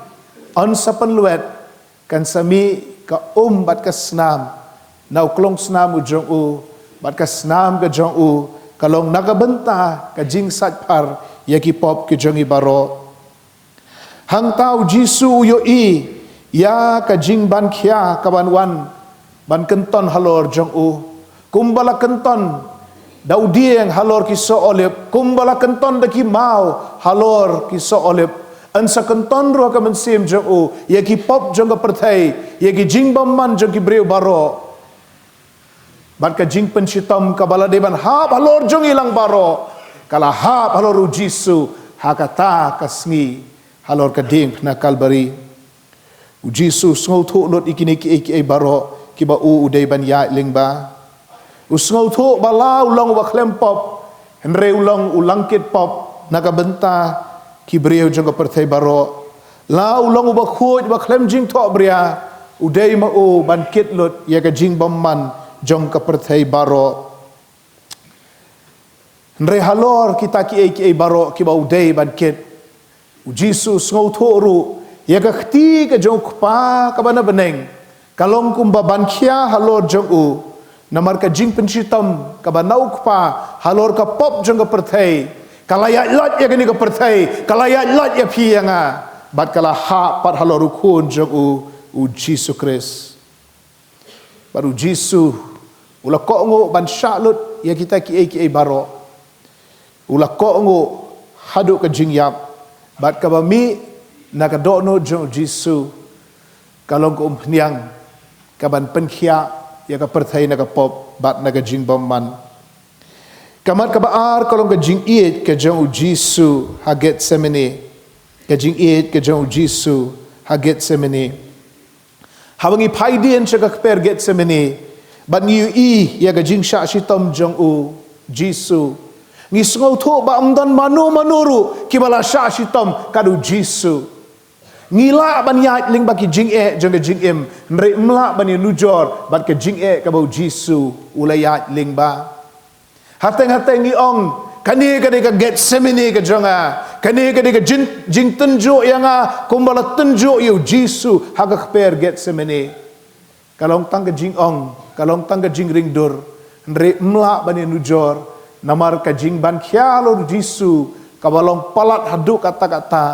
yn sa pynlwet, kan sa mih ka um bad ka snam na u klong snam u jong u, bad ka snam ka jong u ka long na ka bynta ka jingsaitphar ïa ki pop ki jong ngi baroh. Hangta u Jisu u ïohi ïa ka jingban khia ka ban wan ban kynton halor jong u. Kumba la kynton da u dieng halor ki soh olib, kumba la kynton da ki maw halor ki soh olib, yn sa kynton ruh ka mynsiem jong u ïa ki pop jong ka pyrthei, ïa ki jingbymman jong ki briew baroh. Bad ka jingpynshitom ka ba la dei ban hap halor jong ngi lang baroh, ka la hap halor u Jisu ha kata ka sngi halor ka diengphna Kalbari. U Jisu u sngewthuh lut ïa kine kiei kiei baroh ki ba u u dei ban ïaid lyngba. U sngewthuh ba la u long u ba khlem pop, hynrei u long u langkit pop na ka bynta ki briew jong ka pyrthei baroh. La u long uba khuid, uba khlem jingthoh bria, u dei ma u ban kit lut ïa ka jingbymman jong ka pyrthei baroh. Hynrei halor kita kiei kiei baroh kiba u dei ban kit, u Jisu u sngewthuh ruh ïa ka kti ka jong u Kpa kaba na bneng ka long kumba ban khia halor jong u. Namar ka jingpynshitom kaba na u Kpa halor ka pop jong ka pyrthei, ka la ïaid lait ïa kane ka pyrthei, ka la ïaid lait ïa phi ïa nga, bad ka la hap pat halor u Khun jong u, u Jisu Khrist. Bad u Jisu u la kohnguh ban shah lut ïa kita kiei kiei baroh. U la kohnguh haduh ka jingïap, bad kaba mih na ka dohnud jong u Jisu ka long ka umphniang kaban pynkhiah ïa ka pyrthei na ka pop bad na ka jingbymman. Ka mat kaba ar ka long ka jingïeit ka jong u Jisu ha Gethsemane. Ka jingïeit ka jong u Jisu ha Gethsemane. Haba ngi phai dien sha ka kper Gethsemane bad ngi ïohi ïa ka jingshah shitom jong u Jisu, ngi sngewthuh ba ym don mano mano ruh kiba la shah shitom kat u Jisu. Ngi lah ban ïaid lyngba ki jingeh jong ka jingim, hynrei ym lah ban ïanujor bad ka jingeh kaba u Jisu u la ïaid lyngba. Hateng hateng ngi ong, kane ka dei ka Gethsemane ka jong nga, kane ka dei ka jing, jingtynjuh ïa nga kumba la tynjuh ïa u Jisu ha ka kper Gethsemane. Ka long tang ka jingong, ka long tang ka jingringdur, hynrei ym lah ban ïanujor, namar ka jingban khia halor u Jisu kaba long palat haduh katta katta,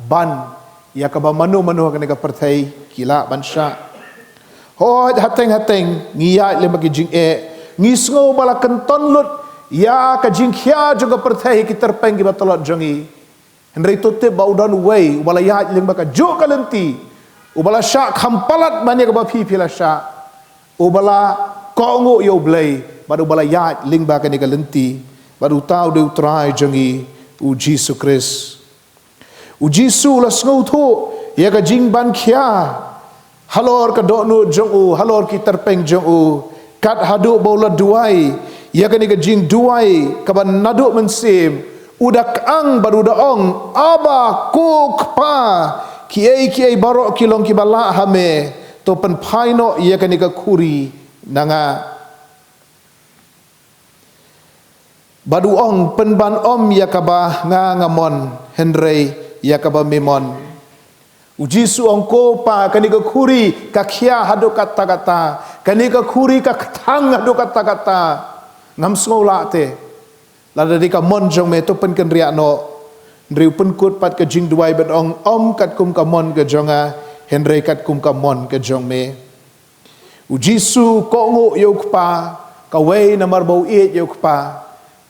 ban ïa kaba mano mano ha kane ka pyrthei ki lah ban shah. Hooid, hateng hateng ngi ïaid lyngba ki jingeh, ngi sngew ba la kynton lut ïa ka jingkhia jong ka pyrthei ha ki tyrpeng kiba tlot jong ngi. Hynrei to tip ba u don uwei uba la ïaid lyngba kajuh ka lynti, uba la shah kham palat ban ïa kaba phi phi la shah, uba la kohnguh ïa u Blei bad uba la ïaid lyngba kane ka lynti, bad uta u dei u Trai jong ngi, u Jisu Khrist. U Jisu u la sngewthuh ïa ka jingban khia halor ka dohnud jong u, halor ki tyrpeng jong u, kat haduh ba u la duwai ïa kane ka jingduwai kaba naduh mynsiem. U da kyang bad u da ong, Abba, ko Kpa, kiei kiei baroh ki long kiba lah ha me, to pynphai noh ïa kane ka khuri na nga. Bad u ong, pynban ym ïa kaba nga nga mon, hynrei ïa kaba me mon. U Jisu u ong, ko Pa, kane ka khuri ka khia haduh katta katta, kane ka khuri ka kthang haduh katta katta. Ngam sngew lah te. Lada dei ka mon jong me to pynkynriah noh. Hynrei u pynkut pat ka jingduwai bad ong, ym katkum ka mon ka jong nga, hynrei katkum ka mon ka jong me. U Jisu u kohnguh ïa u Kpa, kawei namar ba u ïeit ïa u Kpa.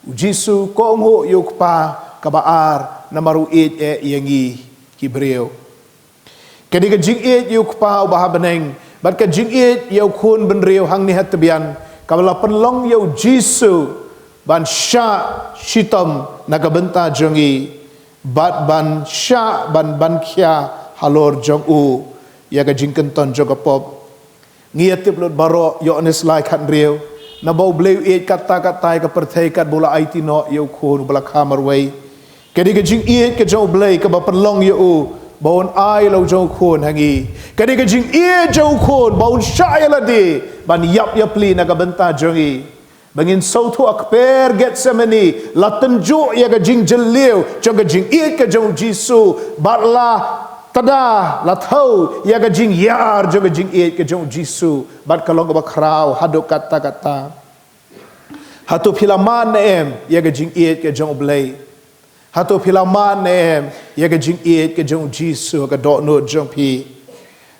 U Jisu u kohnguh ïa u Kpa, kaba ar namar u ïeit eh ïa ngi ki briew. Ka dei ka jingïeit ïa u Kpa uba ha bneng bad ka jingïeit ïa u Khun bynriew hangne ha tbian, kaba la pynlong ïa u Jisu ban shah shitom na ka bynta jong ngi, bad ban shah ban ban khia halor jong u ïa ka jingkynton jong ka pop. Ngi ïa tip lut baroh, Ïoannis lai khathynriew, naba u Blei u ïeit katta katta ïa ka pyrthei katba u la aiti noh ïa u Khun uba la kha marwei. Ka dei ka jingïeit ka jong u Blei kaba pynlong ïa u ba un ai la u jong u Khun ha ngi. Ka dei ka jingïeit jong u Khun ba un shah ïa lade ban ïap ïapli na ka bynta jong ngi. Ba ngin sngewthuh ha kper Gethsemane la tynjuh ïa ka jingjylliew jong ka jingïeit ka jong u Jisu, bad la tada, la thew ïa ka jingïar jong ka jingïeit ka jong u Jisu, bad ka long kaba khraw haduh katta katta. Hato phi la mad ne em ïa ka jingïeit ka jong u Blei? Hato phi la mad ne em ïa ka jingïeit ka jong u Jisu ha ka dohnud jong phi?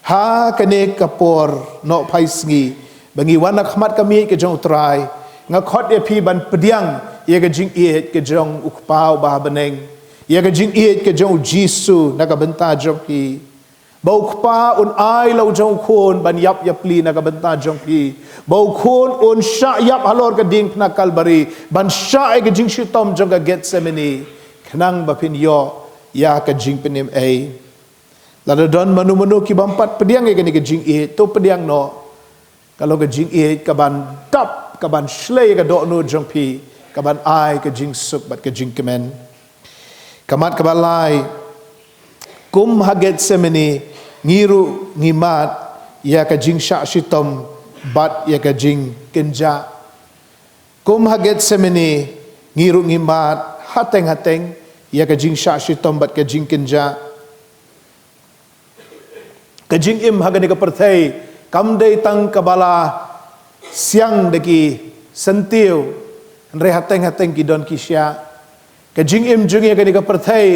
Ha kane ka por nohphai sngi ba ngi wan ha khmat ka miej ka jong u Trai, nga khot ïa phi ban pdiang ïa ka jingïeit ka jong u Kpa uba ha bneng, ïa ka jingïeit ka jong u Jisu na ka bynta jong phi. Ba u Kpa un ai la u jong u Khun ban ïap ïapli na ka bynta jong phi. Ba u Khun un shah ïap halor ka diengphna Kalbari ban shah ïa ka jingshitom jong ka Gethsemane, khnang ba phin ïoh ïa ka jingpynim ei. Lada don mano mano ki bym pat pdiang ïa kane ka jingïeit, to pdiang noh. Ka long ka jingïeit kaban dap, kaban shlei ka dohnud jong phi, kaban ai ka jingsuk bad ka jingkmen. Ka mat kaba lai, Kum ha Gethsemane, ngi ruh ngi mad ïa ka jingshah shitom bad ïa ka jingkynjah. Kum ha Gethsemane, ngi ruh ngi mad hateng-hateng ïa ka jingshah shitom bad ka jingkynjah. Ka jingim ha kane ka pyrthei kam dei tang kaba la siang da ki syntiew, hynrei hateng-hateng ki don ki shiah. Ka jingim jong ngi ha kane ka pyrthei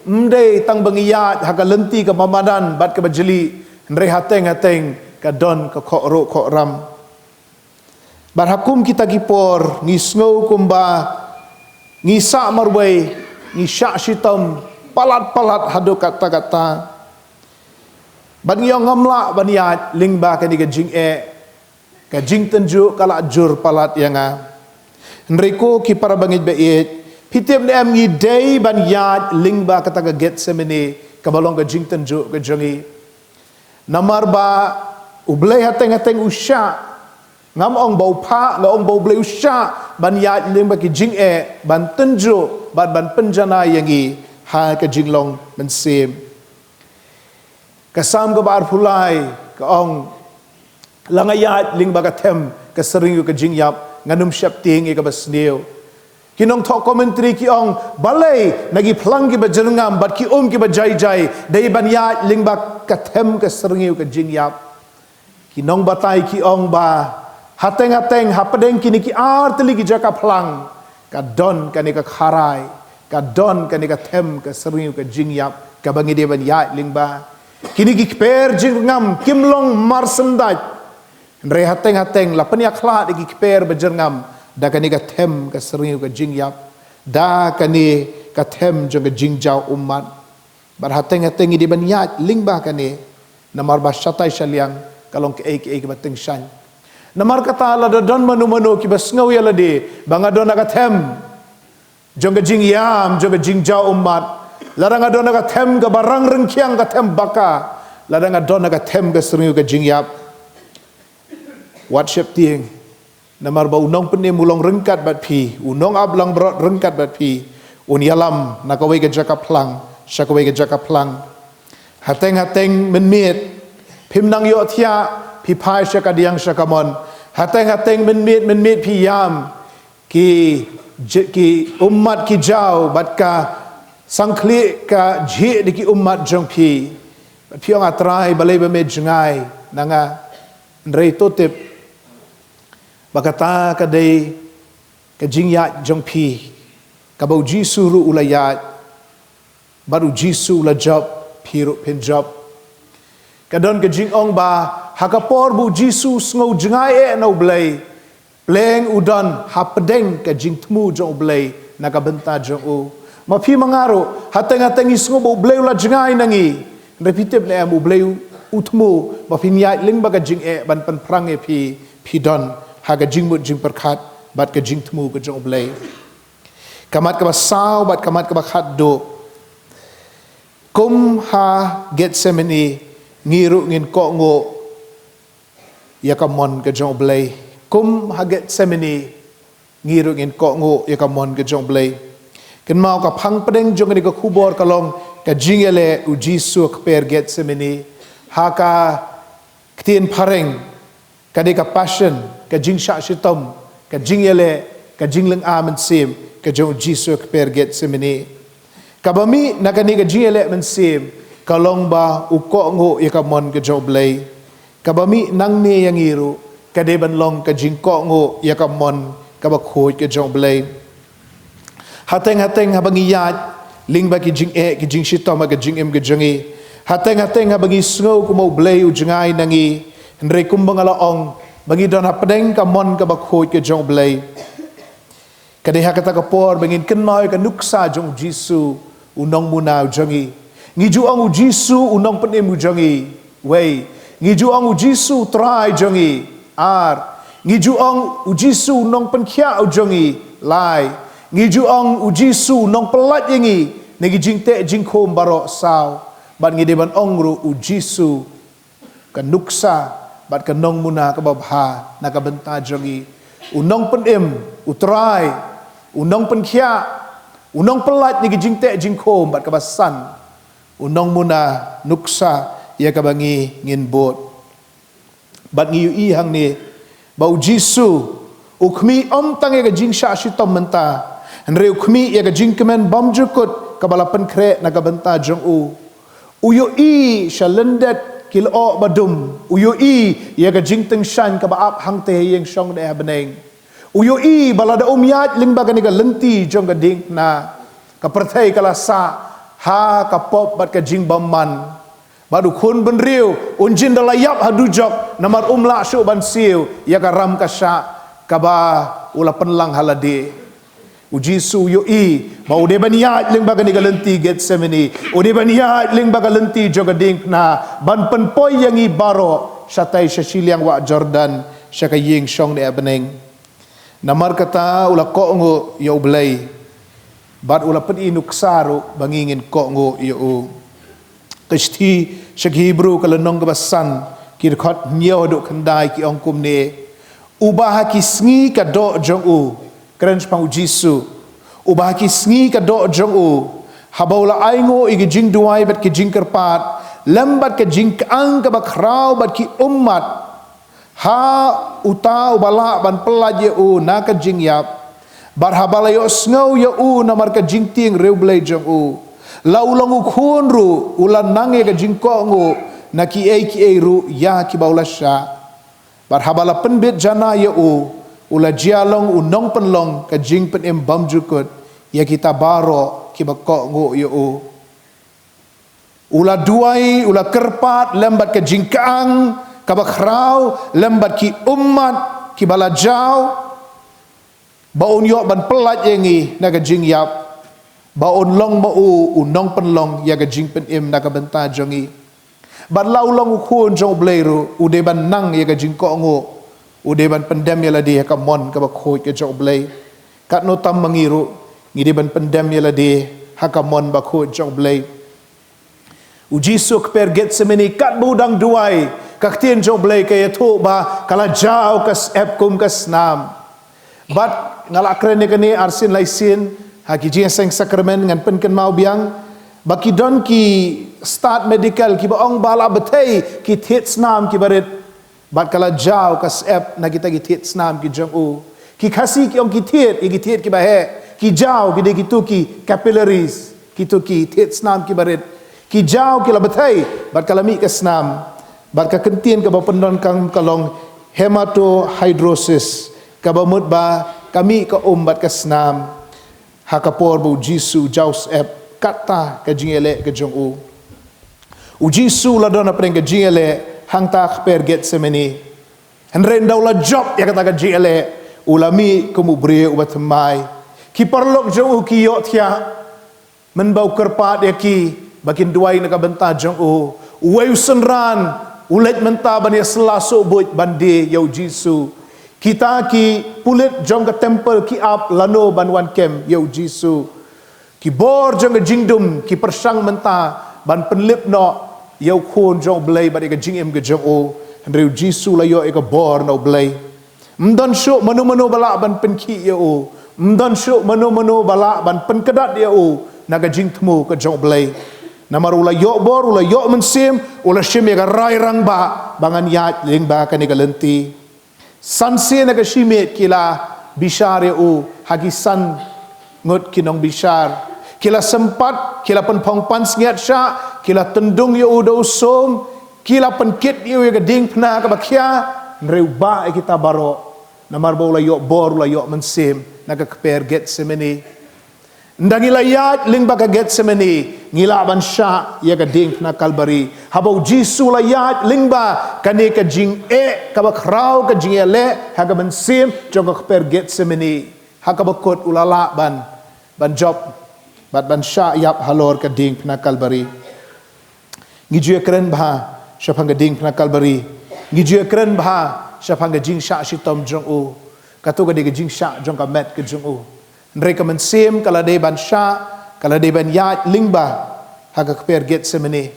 ym dei tang ba ngi ïaid ha ka lynti kaba madan bad kaba jli, hynrei hateng-hateng ka don ka khohruh khohram. Bad ha kum kita ki por ngi sngew kumba ngi sah marwei, ngi shah shitom palat-palat haduh katta-katta. Bad ngi ong ngam lah ban ïaid lyngba kane ka jingeh, ka jingtynjuh ka la jur palat ïa nga. Hynrei ko ki para bangeit ba ïeit, phi tip ne em ngi dei ban ïaid lyngba kata ka Gethsemane kaba long ka jingtynjuh ka jong ngi. Namar ba U Blei hateng-hateng u shah. Ngam ong ba u phah, nga ong ba U Blei u shah ban ïaid lyngba ki jingeh, ban tynjuh bad ban pynjanai ïa ngi ha ka jinglong mynsiem. Ka Salm kaba arphew lai ka ong, la nga ïaid lyngba ka them ka syrngiew ka jingïap, ngan ym sheptieng ïa kaba sniew. Ki nongthoh commentary ki ong, balei na ki phlang kiba jyrngam bad ki um kiba jai-jai dei ban ïaid lyngba ka them ka syrngiew ka jingïap. Ki nongbatai ki ong ba hateng-hateng hapdeng kine ki ar tylli ki jaka phlang ka don kane ka kharai, ka don kane ka them ka syrngiew ka jingïap kaba ngi dei ban ïaid lyngba. Kine ki kper jyrngam kim long marsyndah. Hynrei hateng-hateng la pynïakhlad ïa ki kper ba jyrngam da kane ka them ka syrngiew ka jingïap, da kane ka them jong ka jingjaw ummat. Bad hateng-hateng ngi dei ban ïaid lyngba kane, namar ba shatai shaliang ka long kaei kaei kaba tyngshaiñ. Namar kata lada don mano mano kiba sngew ïa lade ba nga don ha ka them jong ka jingïam, jong ka jingjaw ummat, lada nga don ha ka them kaba rang ryngkiang, ka them baka, lada nga don ha ka them ka syrngiew ka jingïap, wat sheptieng. Namar ba u nongpynim u long ryngkat bad phi, u nongaplangbrot ryngkat bad phi, un ïalam na kawei ka jaka phlang sha kawei ka jaka phlang. Hateng-hateng mynmiet phim nang ïohthiah, phi phai sha kadiang sha kamon. Hateng-hateng mynmiet, mynmiet phi ïam, ki j-, ki ummat ki jaw bad ka sangkhlieh ka jhieh da ki ummat jong phi. Bad phi ong, A Trai, balei ba me jngai na nga? Hynrei to tip ba kata ka dei ka jingïaid jong phi, kaba U Jisu ruh u la ïaid. Bad U Jisu u la jop, phi ruh phin jop. Ka don ka jingong ba ha ka por ba U Jisu u sngew jngai eh na U Blei, pleng u don hapdeng ka jingthmu jong U Blei na ka bynta jong u. Ma phi ma nga ruh, hateng-hateng ngi sngew ba U Blei u la jngai na ngi, hynrei phi tip ne em, U Blei u, u thmu ba phin ïaid lyngba ka jingeh ban pynphrang ïa phi, phi don ha ka jingmut jingpyrkhat bad ka jingthmu ka jong U Blei. Ka mat kaba saw bad ka mat kaba khatduh. Kum ha Gethsemane, ngi ruh ngin kohnguh ïa ka mon ka jong U Blei. Kum ha Gethsemane, ngi ruh ngin kohnguh ïa ka mon ka jong U Blei. Kynmaw, ka phang pdeng jong kane ka khubor ka long ka jingïaleh U Jisu ha kper Gethsemane. Ha ka ktien phareng, ka dei ka passion, ka jingshah shitom, ka jingïaleh, ka jinglynga mynsiem ka jong U Jisu ha kper Gethsemane. Kaba mih na kane ka jingïaleh mynsiem ka long ba u kohnguh ïa ka mon ka jong U Blei. Kaba mih nangne ïa ngi ruh ka dei ban long ka jingkohnguh ïa ka mon kaba khuid ka jong U Blei. Hateng-hateng haba ngi ïaid lyngba ki jingeh, ki jingshitom ha ka jingim ka jong ngi, hateng-hateng haba ngi sngew kumba U Blei u jngai na ngi, hynrei kumba nga la ong, ba ngi don hapdeng ka mon kaba khuid ka jong U Blei. Ka dei ha kata ka por ba ngin kynmaw ïa ka nuksa jong U Jisu, u nongmuna u jong ngi. Ngi ju ong U Jisu u nongpynim u jong ngi. Wei, ngi ju ong U Jisu u Trai jong ngi. Ar, ngi ju ong U Jisu u nongpynkhiah u jong ngi. Lai, ngi ju ong U Jisu u nongpyllait ïa ngi na ki jingteh jingkhum baroh. Saw, bad ngi dei ban ong ruh U Jisu, ka nuksa bad ka nongmuna kaba bha na ka bynta jong ngi. U nongpynim, u Trai, u nongpynkhiah, u nongpyllait na ki jingteh jingkhum, bad kaba san, U nongmuna nuksa ïa kaba ngi ngin bud. Bad ngi ïohi hangne ba u Jisu u khmih ym tang ïa ka jingshah shitom mynta, hynrei u khmih ïa ka jingkmen bymjukut kaba la pynkhreh na ka bynta jong u. U ïohi sha lyndet ki lyoh ba dum, u ïohi ïa ka jingtyngshaiñ kaba ap hangta ha ïing shong ne ha bneng. U ïohi ba lada um ïaid lyngba kane ka lynti jong ka diengphna, ka pyrthei ka la sah ha ka pop bad ka jingbymman. Bad u khun bynriew un jin da la ïap ha dujok namar um lah shuh ban siew ïa ka ram ka shah kaba u la pynlang ha lade. U Jisu u ïohi ba u dei ban ïaid lyngba kane ka lynti Gethsemane, u dei ban ïaid lyngba ka lynti jong ka diengphna ban pynpoi ïa ngi baroh shatai sha shiliang wah Jordan, sha ka ïing shong ne ha bneng. Namar kata u la kohnguh ïa U Blei bad u la pyni nuksa ruh ba ngi ngin kohnguh ïa u. Ka shithi sha ki Hebru ka lynnong kaba san, ki dkhot hynñiew haduh khyndai ki ong kumne: Uba ha ki sngi ka doh jong u, kren shaphang u Jisu, uba ha ki sngi ka doh jong u, haba u la ainguh ïa ki jingduwai bad ki jingkyrpad lem bad ka jingkyang kaba khraw bad ki ummat, ha uta uba lah ban pyllait ïa u na ka jingïap, bad haba la ïohsngew ïa u namar ka jingtieng riewblei jong u, la u long u khun ruh u la nang ïa ka jingkohnguh na kiei kiei ruh ïa kiba u la shah. Bad haba la pynbit janai ïa u, u la jia long u nongpynlong ka jingpynim bymjukut ïa kita baroh kiba kohnguh ïa u. U la duwai, u la kyrpad lem bad ka jingkyang kaba khraw lem bad ki ummat kiba la jaw, ba un ïoh ban pyllait ïa ngi na ka jingïap, ba un long ma u u nongpynlong ïa ka jingpynim na ka bynta jong ngi. Bad la u long u khun jong U Blei ruh, u dei ban nang ïa ka jingkohnguh, u dei ban pyndem ïa lade ha ka mon kaba khuid ka jong U Blei. Katno tam ma ngi ruh, ngi dei ban pyndem ïa lade ha ka mon ba khuid jong U Blei. U Jisu ha kper Gethsemane, katba u dang duwai, ka ktien jong U Blei ka ïathuh ba ka la jaw ka syep kum ka snam. Bad nga la kren ïa kane arsien laisien ha ki jingïaseng sakramen, ngan pynkynmaw biang ba ki don ki stad medical kiba ong ba la bthei ki thied snam kiba rit. Bad ka la jaw ka syep na kita ki thied snam ki jong u. Ki Khasi ki ong ki thied, ïa ki thied kiba heh. Ki jaw ki dei kito ki capillaries, kito ki thied snam kiba rit. Ki jaw, ki la bthei bad ka la mih ka snam. Bad ka kyntien kaba pyndonkam ka long hematohidrosis, kaba mut ba ka mih ka um bad ka snam. Ha ka por ba u Jisu u jaw syep, kata ka jingïaleh ka jong u. U Jisu u la don hapdeng ka jingïaleh hangta ha kper Gethsemane. Hynrei ynda u la jop ïa kata ka jingïaleh, u la mih kum u briew uba thymmai. Ki paralok jong u ki ïohthiah. Mynba u kyrpad ïa ki ba kin duwai na ka bynta jong u, uwei u synran u leit mynta ban ïasylla sohbuit ban die ïa u Jisu. Kita ki pulit jong ka temple ki ap lano ban wan kem ïa u Jisu. Ki bor jong ka jingdum ki pyrshang mynta ban pynlip noh ïa u Khun jong U Blei bad ïa ka jingim ka jong u. Hynrei u Jisu u la ïoh ïa ka bor na U Blei. Ym don shuh mano mano ba lah ban pynkhih ïa u. Ym don shuh mano mano ba lah ban pynkdad ïa u na ka jingthmu ka jong U Blei. Namar u la ïoh bor, u la ïoh mynsiem, u la shim ïa ka rai rangbah ba ngan ïaid lyngba kane ka lynti. San sien na ka shi miet ki la bishar ïa u ha ki san ngut ki nongbishar. Ki la sympat, ki la pynphong pansngiat shah, ki la tyndung ïa u da u sum, ki la pynkit ïa u ïa ka diengphna kaba khia, hynrei u bah ïa kita baroh. Namar ba u la ïoh bor, u la ïoh mynsiem na ka kper Gethsemane. Ynda ngi la ïaid lyngba ka Gethsemane, ngi lah ban shah ïa ka diengphna Kalbari. Haba u Jisu u la ïaid lyngba kane ka jingeh kaba khraw, ka jingïaleh ha ka mynsiem jong ka kper Gethsemane, ha kaba kut u la lah ban, ban jop bad ban shah ïap halor ka diengphna Kalbari. Ngi ju ïakren bha shaphang ka diengphna Kalbari. Ngi ju ïakren bha shaphang ka jingshah shitom jong u. Kato ka dei ka jingshah jong ka met ka jong u. Hynrei ka mynsiem ka la dei ban shah, ka la dei ban ïaid lyngba ha ka kper Gethsemane.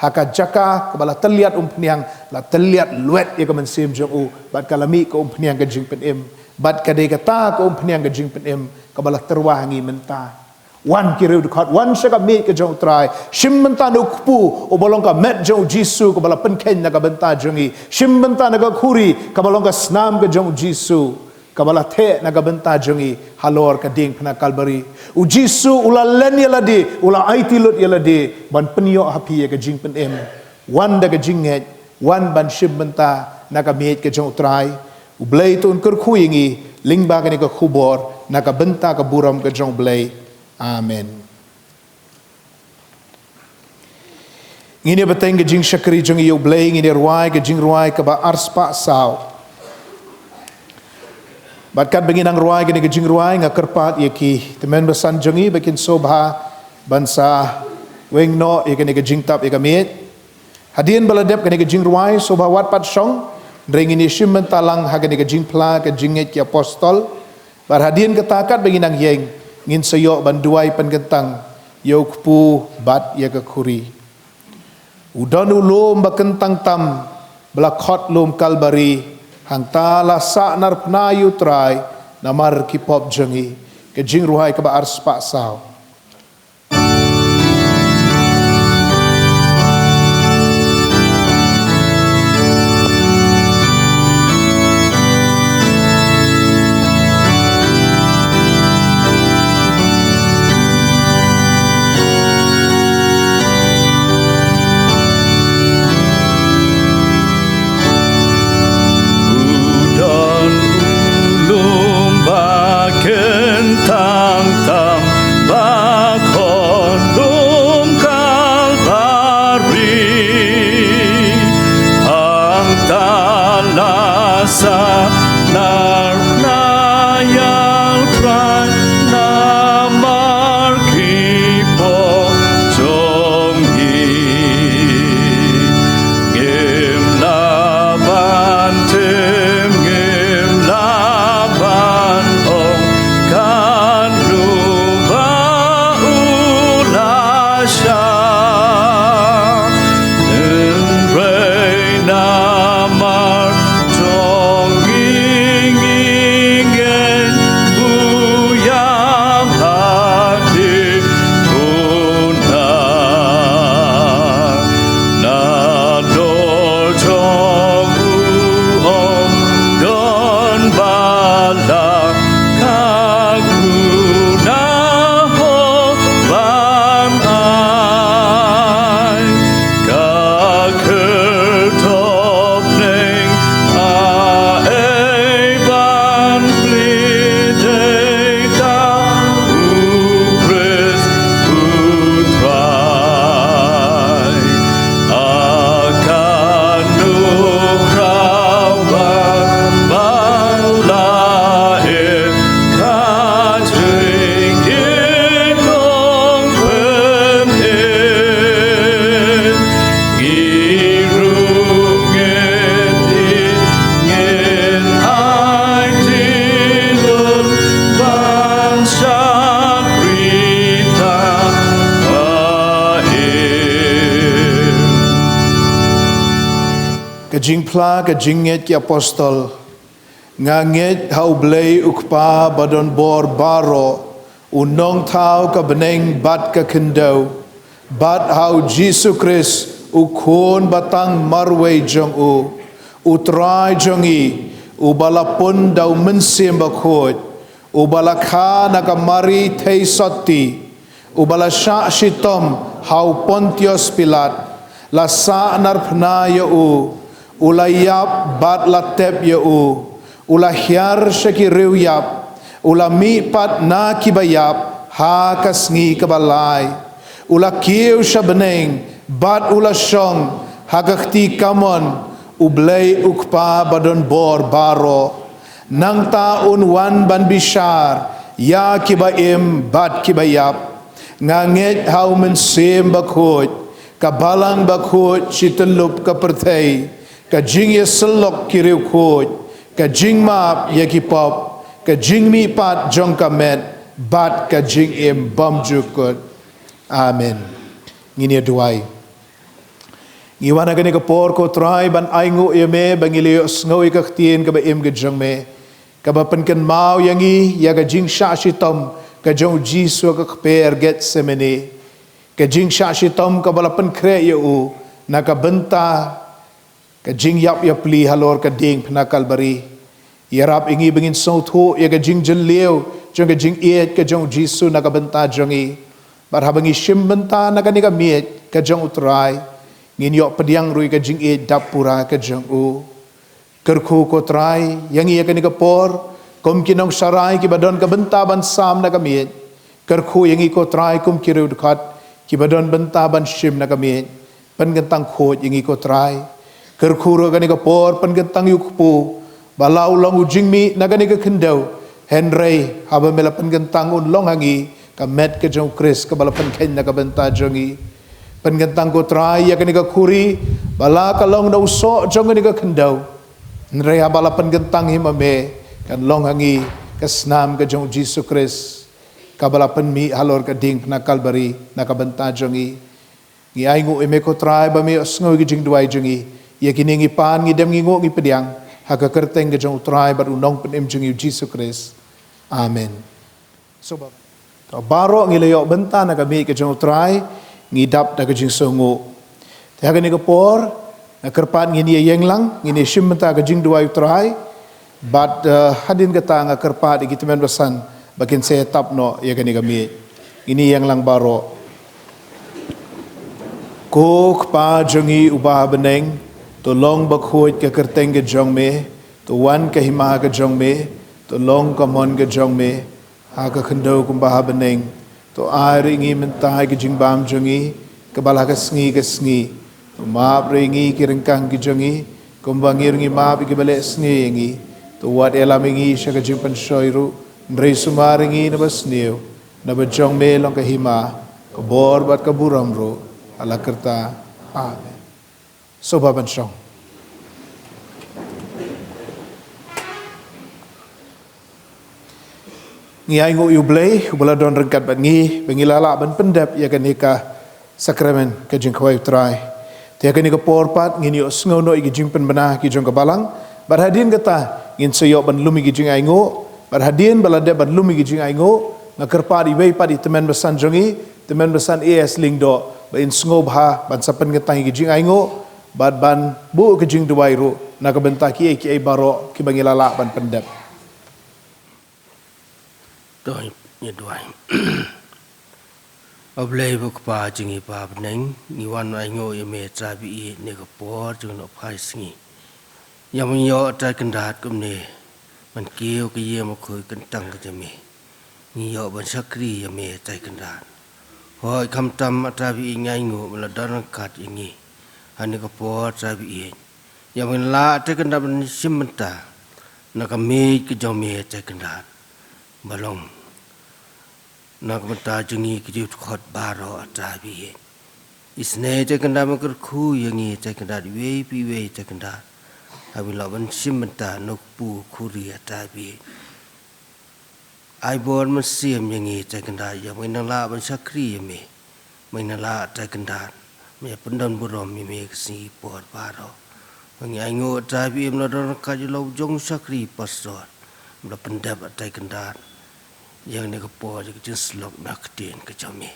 Ha ka jaka kaba la tylliat umphniang, la tylliat luet ïa ka mynsiem jong u, bad ka la mih ka umphniang ka jingpynim. Bad ka dei kata ka umphniang ka jingpynim kaba la tyrwa ha ngi mynta. Wan ki riewdkhot, wan sha ka miej ka jong U Trai. Shim bynta na u kpu uba long ka met jong U Jisu kaba la pynkheiñ na ka bynta jong ngi. Shim bynta na ka khuri kaba long ka snam ka jong U Jisu, kaba la theh na ka bynta jong ngi halor ka diengphna Kalbari. U Jisu u la len ïa lade, u la aiti lut ïa lade ban pynïoh ha phi ïa ka jingpynim. Wan da ka jingngeit, wan ban shim bynta na ka miej ka jong U Trai. U Blei to un kyrkhu ïa ngi lyngba kane ka khubor na ka bynta ka burom ka jong U Blei. Amen. Ngin ïa bteng ka jingshakri jong ngi ïa U Blei, ngin ïa rwai ka jingrwai kaba arspah saw. Bad katba ngi nang rwai kane ka jingrwai, nga kyrpad ïa ki tymmen basan jong ngi ba kin sngewbha ban sa weng noh ïa kane ka jingtap ïa ka miej. Hadien ba la dep kane ka jingrwai, sngewbha wat pat shong, hynrei ngin ïa shim bynta lang ha kane ka jingphla ka jingngeit ki apostol. Bad hadien kata, katba ngi nang ïeng, ngin sa ïoh ban duwai pynkyntang ïa u kpu bad ïa ka khuri. U don u lum ba kyntang tam ba la khot lum Kalbari, hangta la sahnarphna ïa U Trai namar ki pop jong ngi. Ka jingrwai kaba arspah saw. U don u lum ba kyntang tam ba khot lum Kalbari. Hangta la sahnarphna ïa U Trai namar ki pop jong ngi. Ngim lah ban tim, ngim lah ban ong, katno ba u la shah. Hynrei namar jong ngi, ngi ngeit buh ïa hadien. Nador jong u ong don ba la kha, khublei ban ai. Ka kyrtop neng, ha ei ban plie dei tang U Khrist U Trai. A katno khraw ba la im, ka jingim long pynim. Ngi ruh ngin ïeit, ngin aiti lut ban shakri tang ba im. Ka jingphla ka jingngeit ki apostol. Nga ngeit ha U Blei U Kpa badonbor baroh, U Nongthaw ka bneng bad ka khyndew, bad ha U Jisu Khrist U Khun ba tang marwei jong U, U Trai jong ngi, uba la pun da U Mynsiem Bakhuid, uba la kha na ka Mari Theisotti, uba la shah shitom ha u Pontius Pilat, la sahnarphna ïa u, u la ïap bad la tep ïa u, u la hiar sha ki riewïap, u la mihpat na kiba ïap ha ka sngi kaba lai, u la kiew sha bneng bad u la shong ha ka kti kamon U Blei U Kpa badonbor baroh. Nangta un wan ban bishar ïa kiba im bad kiba ïap. Nga ngeit ha U Mynsiem Bakhuid, ka Balang Bakhuid shityllup ka pyrthei, ka jingïasyllok ki riewkhuid, ka jingmap ïa ki pop, ka jingmihpat jong ka met, bad ka jingim bymjukut. Amen. Ngin ïa duwai. Ngi wan ha kane ka por, ko Trai, ban ainguh ïa me ba ngi la ïohsngew ïa ka ktien kaba im ka jong me, kaba pynkynmaw ïa ngi ïa ka jingshah shitom ka jong u Jisu ha ka kper Gethsemane, ka jingshah shitom kaba la pynkhreh ïa u na ka bynta ka jingïap ïapli halor ka diengphna Kalbari. Ïarap ïa ngi ba ngin sngewthuh ïa ka jingjylliew jong ka jingïeit ka jong u Jisu na ka bynta jong ngi. Bad haba ngi shim bynta na kane ka miej ka jong u Trai, ngin ïoh pdiang ruh ïa ka jingïeit dap pura ka jong u. Kyrkhu ko Trai ïa ngi ha kane ka por kum ki nongsharai kiba don ka bynta ban sam na ka miej. Kyrkhu ïa ngi ko Trai kum ki riewdkhot kiba don bynta ban shim na ka miej. Pynkyntang khuid ïa ngi ko Trai. Kyrkhu ruh ha kane ka por pynkyntang ïa u Kpu ba la u long u jingmih na kane ka khyndew. Hynrei haba me la pynkyntang un long ha ngi ka met ka jong u Khrist kaba la pynkheiñ na ka bynta jong ngi. Pynkyntang ko Trai ïa kane ka khuri ba la ka long na u soh jong kane ka khyndew. Hynrei haba la pynkyntang hi ma me kan long ha ngi ka snam ka jong u Jisu Khrist kaba la pynmih halor ka diengphna Kalbari na ka bynta jong ngi. Ngi ainguh ïa me ko Trai ba me ïohsngew ïa ki jingduwai jong ngi. Ïa kine ngi pan, ngi dem, ngi nguh, ngi pdiang ha ka kyrteng ka jong u Trai bad u Nongpynim jong ngi u Jisu Khrist. Amen. So ba, to baroh ngi la ïoh bynta na ka miej ka jong u Trai, ngi dap da ka jingsngewnguh. Te ha kane ka por nga kyrpad ngin ïa ïeng lang, ngin ïa shim bynta ka jingduwai u Trai. Bad, eh, hadien kata nga kyrpad ïa ki tymmen basan ba kin sa tap noh ïa kane ka miej. Ngin ïa ïeng lang baroh. Ko Kpa jong ngi uba ha bneng, to long bakhuid ka kyrteng ka jong me, to wan ka hima ka jong me, to long ka mon ka jong me ha ka khyndew kumba ha bneng. To ai ruh ïa ngi mynta ïa ka jingbam jong ngi kaba la ka sngi ka sngi. To map ruh ïa ngi ki ryngkang ki jong ngi kumba ngi ruh ngi map ïa kiba leh sngi ïa ngi. To wat ïalam ïa ngi sha ka jingpynshoi ruh, hynrei sumar ïa ngi na basniew. Naba jong me long ka hima, ka bor bad ka burom ruh ha la karta. Amen. Sngewbha ban shong. Ngi ainguh ïa U Blei uba la don ryngkat bad ngi ba ngi la lah ban pyndep ïa kane ka sakramen ka jingkhawai U Trai. Te ha kane ka por pat ngin ïohsngew noh ïa ki jingpynbna ki jong ka balang. Bad hadien kata ngin sa ïoh ban lum ïa ki jingainguh. Bad hadien ba la dep ban lum ïa ki jingainguh, nga kyrpad iwei pat i tymmen basan jong ngi, tymmen basan A S Lyngdoh, ba in sngewbha ban sa pynkyntang ïa ki jingainguh bad ban buh ka jingduwai ruh na ka bynta kiei kiei baroh kiba ngi la lah ban pyndep. To ngin ïa duwai. A Blei ba Kpa jong ngi ba ha bneng, ngi wan ainguh ïa me Trai ba ïeit ha kane ka por jong ngi ha kane ka sngi. Ïa me ngi ïoh Trai Kynrad kumne ban kiew ka ïing bakhuid kyntang ka jong me. Ngi ïoh ban shakri ïa me Trai Kynrad. Hooid, khamtam Trai ba ïeit, ngi ainguh me la don ryngkat ïa ngi ha kane ka por Trai ba ïeit. Ïa me ngi lah Trai Kynrad ban shim bynta na ka miej ka jong me Trai Kynrad. Ba long na ka bynta jong ngi ki riewdkhot baroh Trai ba ïeit. Isynei Trai Kynrad me kyrkhu ïa ngi Trai Kynrad iwei pa iwei Trai Kynrad. Haba ngi lah ban shim bynta na u kpu khuri Trai ba ïeit. Ai bor mynsiem ïa ngi Trai Kynrad, ïa me ngi nang lah ban shakri ïa me. Me ngi nang lah Trai Kynrad, me ïa pyndon burom ïa me ka sngi por baroh. Me ngi ainguh Trai ba ïeit me la don ryngkat ïa la u jong u shakri pastor, me la pyndep Trai Kynrad ïa kane ka por ïa ka jingsyllok na ka ktien ka jong me.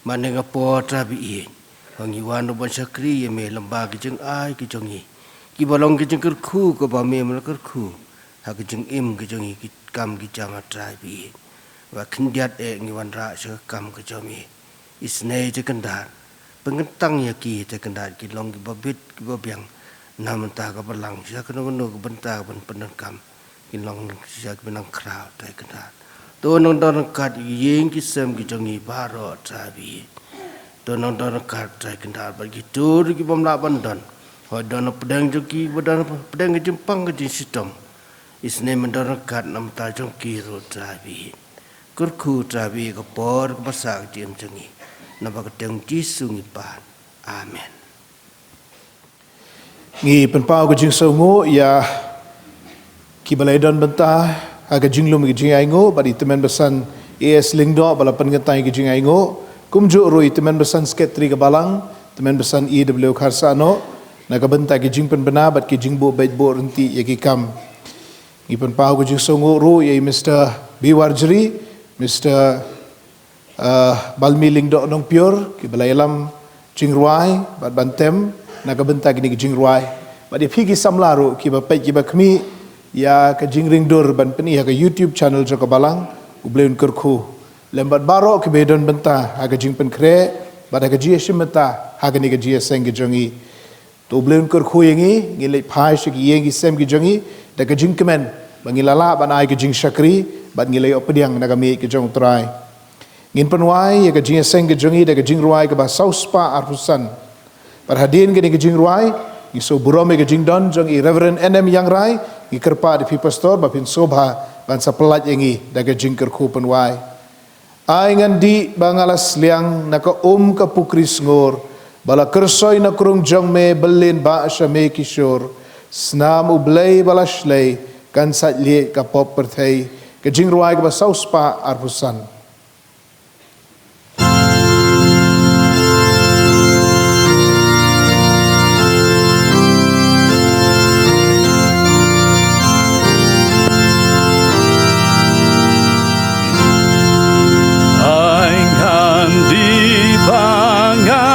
Bad ha kane ka por Trai ba ïeit, me ngi wan ruh ban shakri ïa me lyngba ki jingai ki jong ngi, kiba long ki jingkyrkhu kaba me me la kyrkhu ha ka jingim ka jong ngi, ki kam ki jam Trai ba ïeit. Ba khyndiat eh ngi wanrah sha ka kam ka jong me. Isynei Trai Kynrad, pynkyntang ïa ki Trai Kynrad, ki long kiba bit kiba biang na ka bynta ka balang, sha kano kano ka bynta ban pyndonkam, ki long sha kiba nang khraw Trai Kynrad. To nang don ryngkat ïa ki ïing ki sem ki jong ngi baroh Trai ba ïeit. To nang don ryngkat Trai Kynrad bad kito ruh ki bym lah ban don. Hooid, don hapdeng jong ki ba don hapdeng ka jingpang ka jingshitom. Isynei me don ryngkat na ka bynta jong ki ruh Trai ba ïeit. Kyrkhu Trai ba ïeit, ka por kaba sah ka jingim jong ngi. Naba ka kyrteng Jisu ngi pan. Amen. Ngi pynpaw ka jingsngewnguh ïa kiba la ïadon bynta ha ka jinglum ka jingainguh, bad i tymmen basan A S Lyngdoh ba la pynkyntang ïa ka jingainguh, kumjuh ruh i tymmen basan sekretari ka balang, tymmen basan E W Kharsahnoh, na ka bynta ki jingpynbna bad ki jingbuh beit buh ryntih ïa ki kam. Ngi pynpaw ka jingsngewnguh ruh ïa i Mister B Warjri, Mister, uh, Balmi Lyngdoh Nongpior, kiba la ïalam jingrwai bad ban tem na ka bynta kine ki jingrwai. Bad ïa phi ki samla ruh kiba peit kiba khmih ïa ka jingringdur ban pyni ha ka YouTube channel jong ka Balang, U Blei un kyrkhu. Lem bad baroh kiba don bynta ha ka jingpynkhreh bad ha ka jingïashim bynta ha kane ka jingïaseng ka jong ngi. To U Blei un kyrkhu ïa ngi, ngin leit phai sha ki ïing ki sem ki jong ngi da ka jingkmen ba ngi la lah ban ai ka jingshakri bad ngi la ïoh pdiang na ka miej ka jong U Trai. Ngin pynwai ïa ka jingïaseng ka jong ngi da ka jingrwai kaba saw spah arphew san. Bad hadien kane ka jingrwai, ngi sngewburom ïa ka jingdon jong i Reverend N M Ïangrai, ngi kyrpad ïa phi pastor ba phin sngewbha ban sa pyllait ïa ngi da ka jingkyrkhu pynwai. Ai ngan dih ba nga la sliang na ka um ka pukri sngur, ba la kyrsoi na krung jong me, bylin ba sha me ki shur. Snam U Blei ba la shlei, kan sait lieh ka pop pyrthei. Ka jingrwai kaba saw spah arphew san. Ai ngan dih ba nga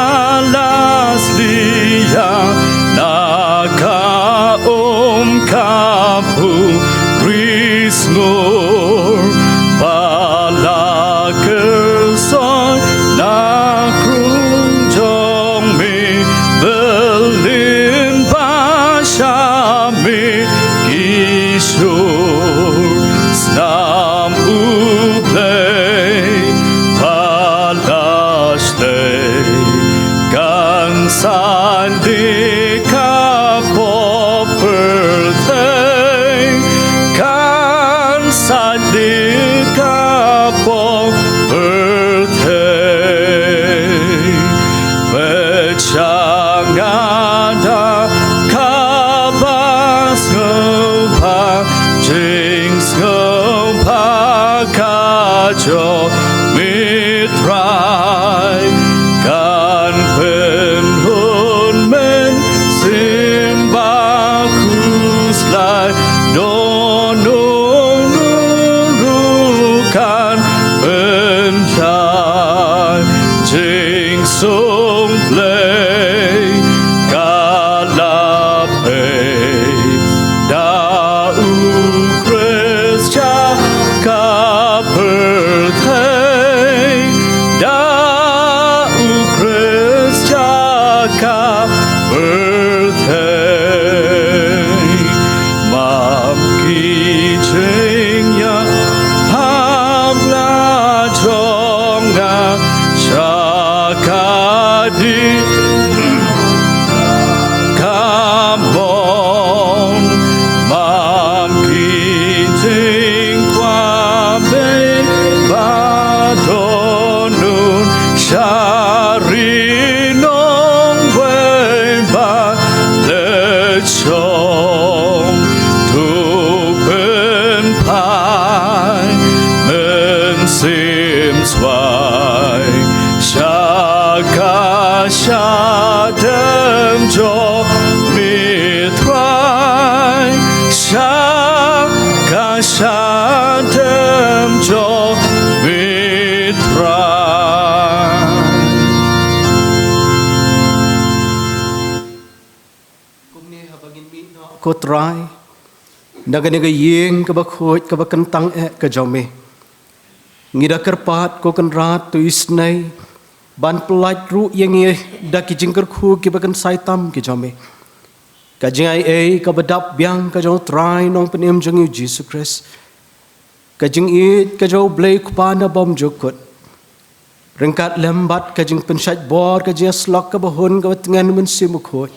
la sliang na ka um ka pukri sngur, ba la kyrsoi na krung jong me, bylin ba sha me ki shur. Snam U Blei ba la shlei, kan sait lieh ka pop pyrthei, kan sait lieh ka pop pyrthei. Pyrshang nga da kaba sngewbha, jingsngewbha ka jong me Trai, kan pynlong mynsiem ba khuslai, don nong nong ruh kan pynshai. Jingsuk Blei ka la peit, da U Khrist sha ka pyrthei, da U Khrist sha ka pyrthei. Mam ki jingïap hap la jong nga sha ka dih ka mon. Mam ki jingkwah beit ba don nun sha ri nongwei ba leit shong. To pynphai mynsiem swai sha ka shadem jong me Trai, sha ka shadem jong me Trai. Kumne haba ngin mih noh, ko Trai, na kane ka ïing kaba khuid kaba kyntang eh ka jong me, ngi da kyrpad, ko Kynrad, to isynei ban pyllait ruh ïa ngi da ki jingkyrkhu kiba kynsai tam ki jong me. Ka jingaiei kaba dap biang ka jong U Trai Nongpynim jong ngi U Jisu Khrist, ka jingïeit ka jong U Blei Kpa na bymjukut, ryngkat lem bad ka jingpynshait bor, ka jingïasyllok kaba hun, kaba tngen Mynsiem Bakhuid.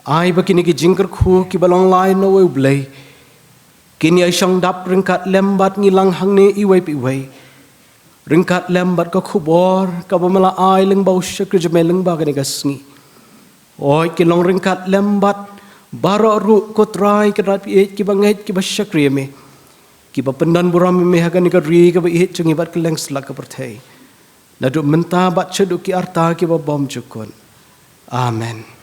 Ai ba kine ki jingkyrkhu kiba long lai na uwei U Blei kin ïai shong dap ryngkat lem bad ngi lang hangne iwei pa iwei, ryngkat lem bad ka khubor kaba me la ai lyngba u shakri jong me lyngba kane ka sngi. Oi, kin long ryngkat lem bad baroh ruh, ko Trai, ki rap ïeit, kiba ngeit, kiba shakri ïa me, kiba pyndon burom ïa me ha kane ka ri kaba ïeit jong ngi bad kylleng slak ka pyrthei, naduh mynta bad shaduh ki arta kiba bymjukut. Amen.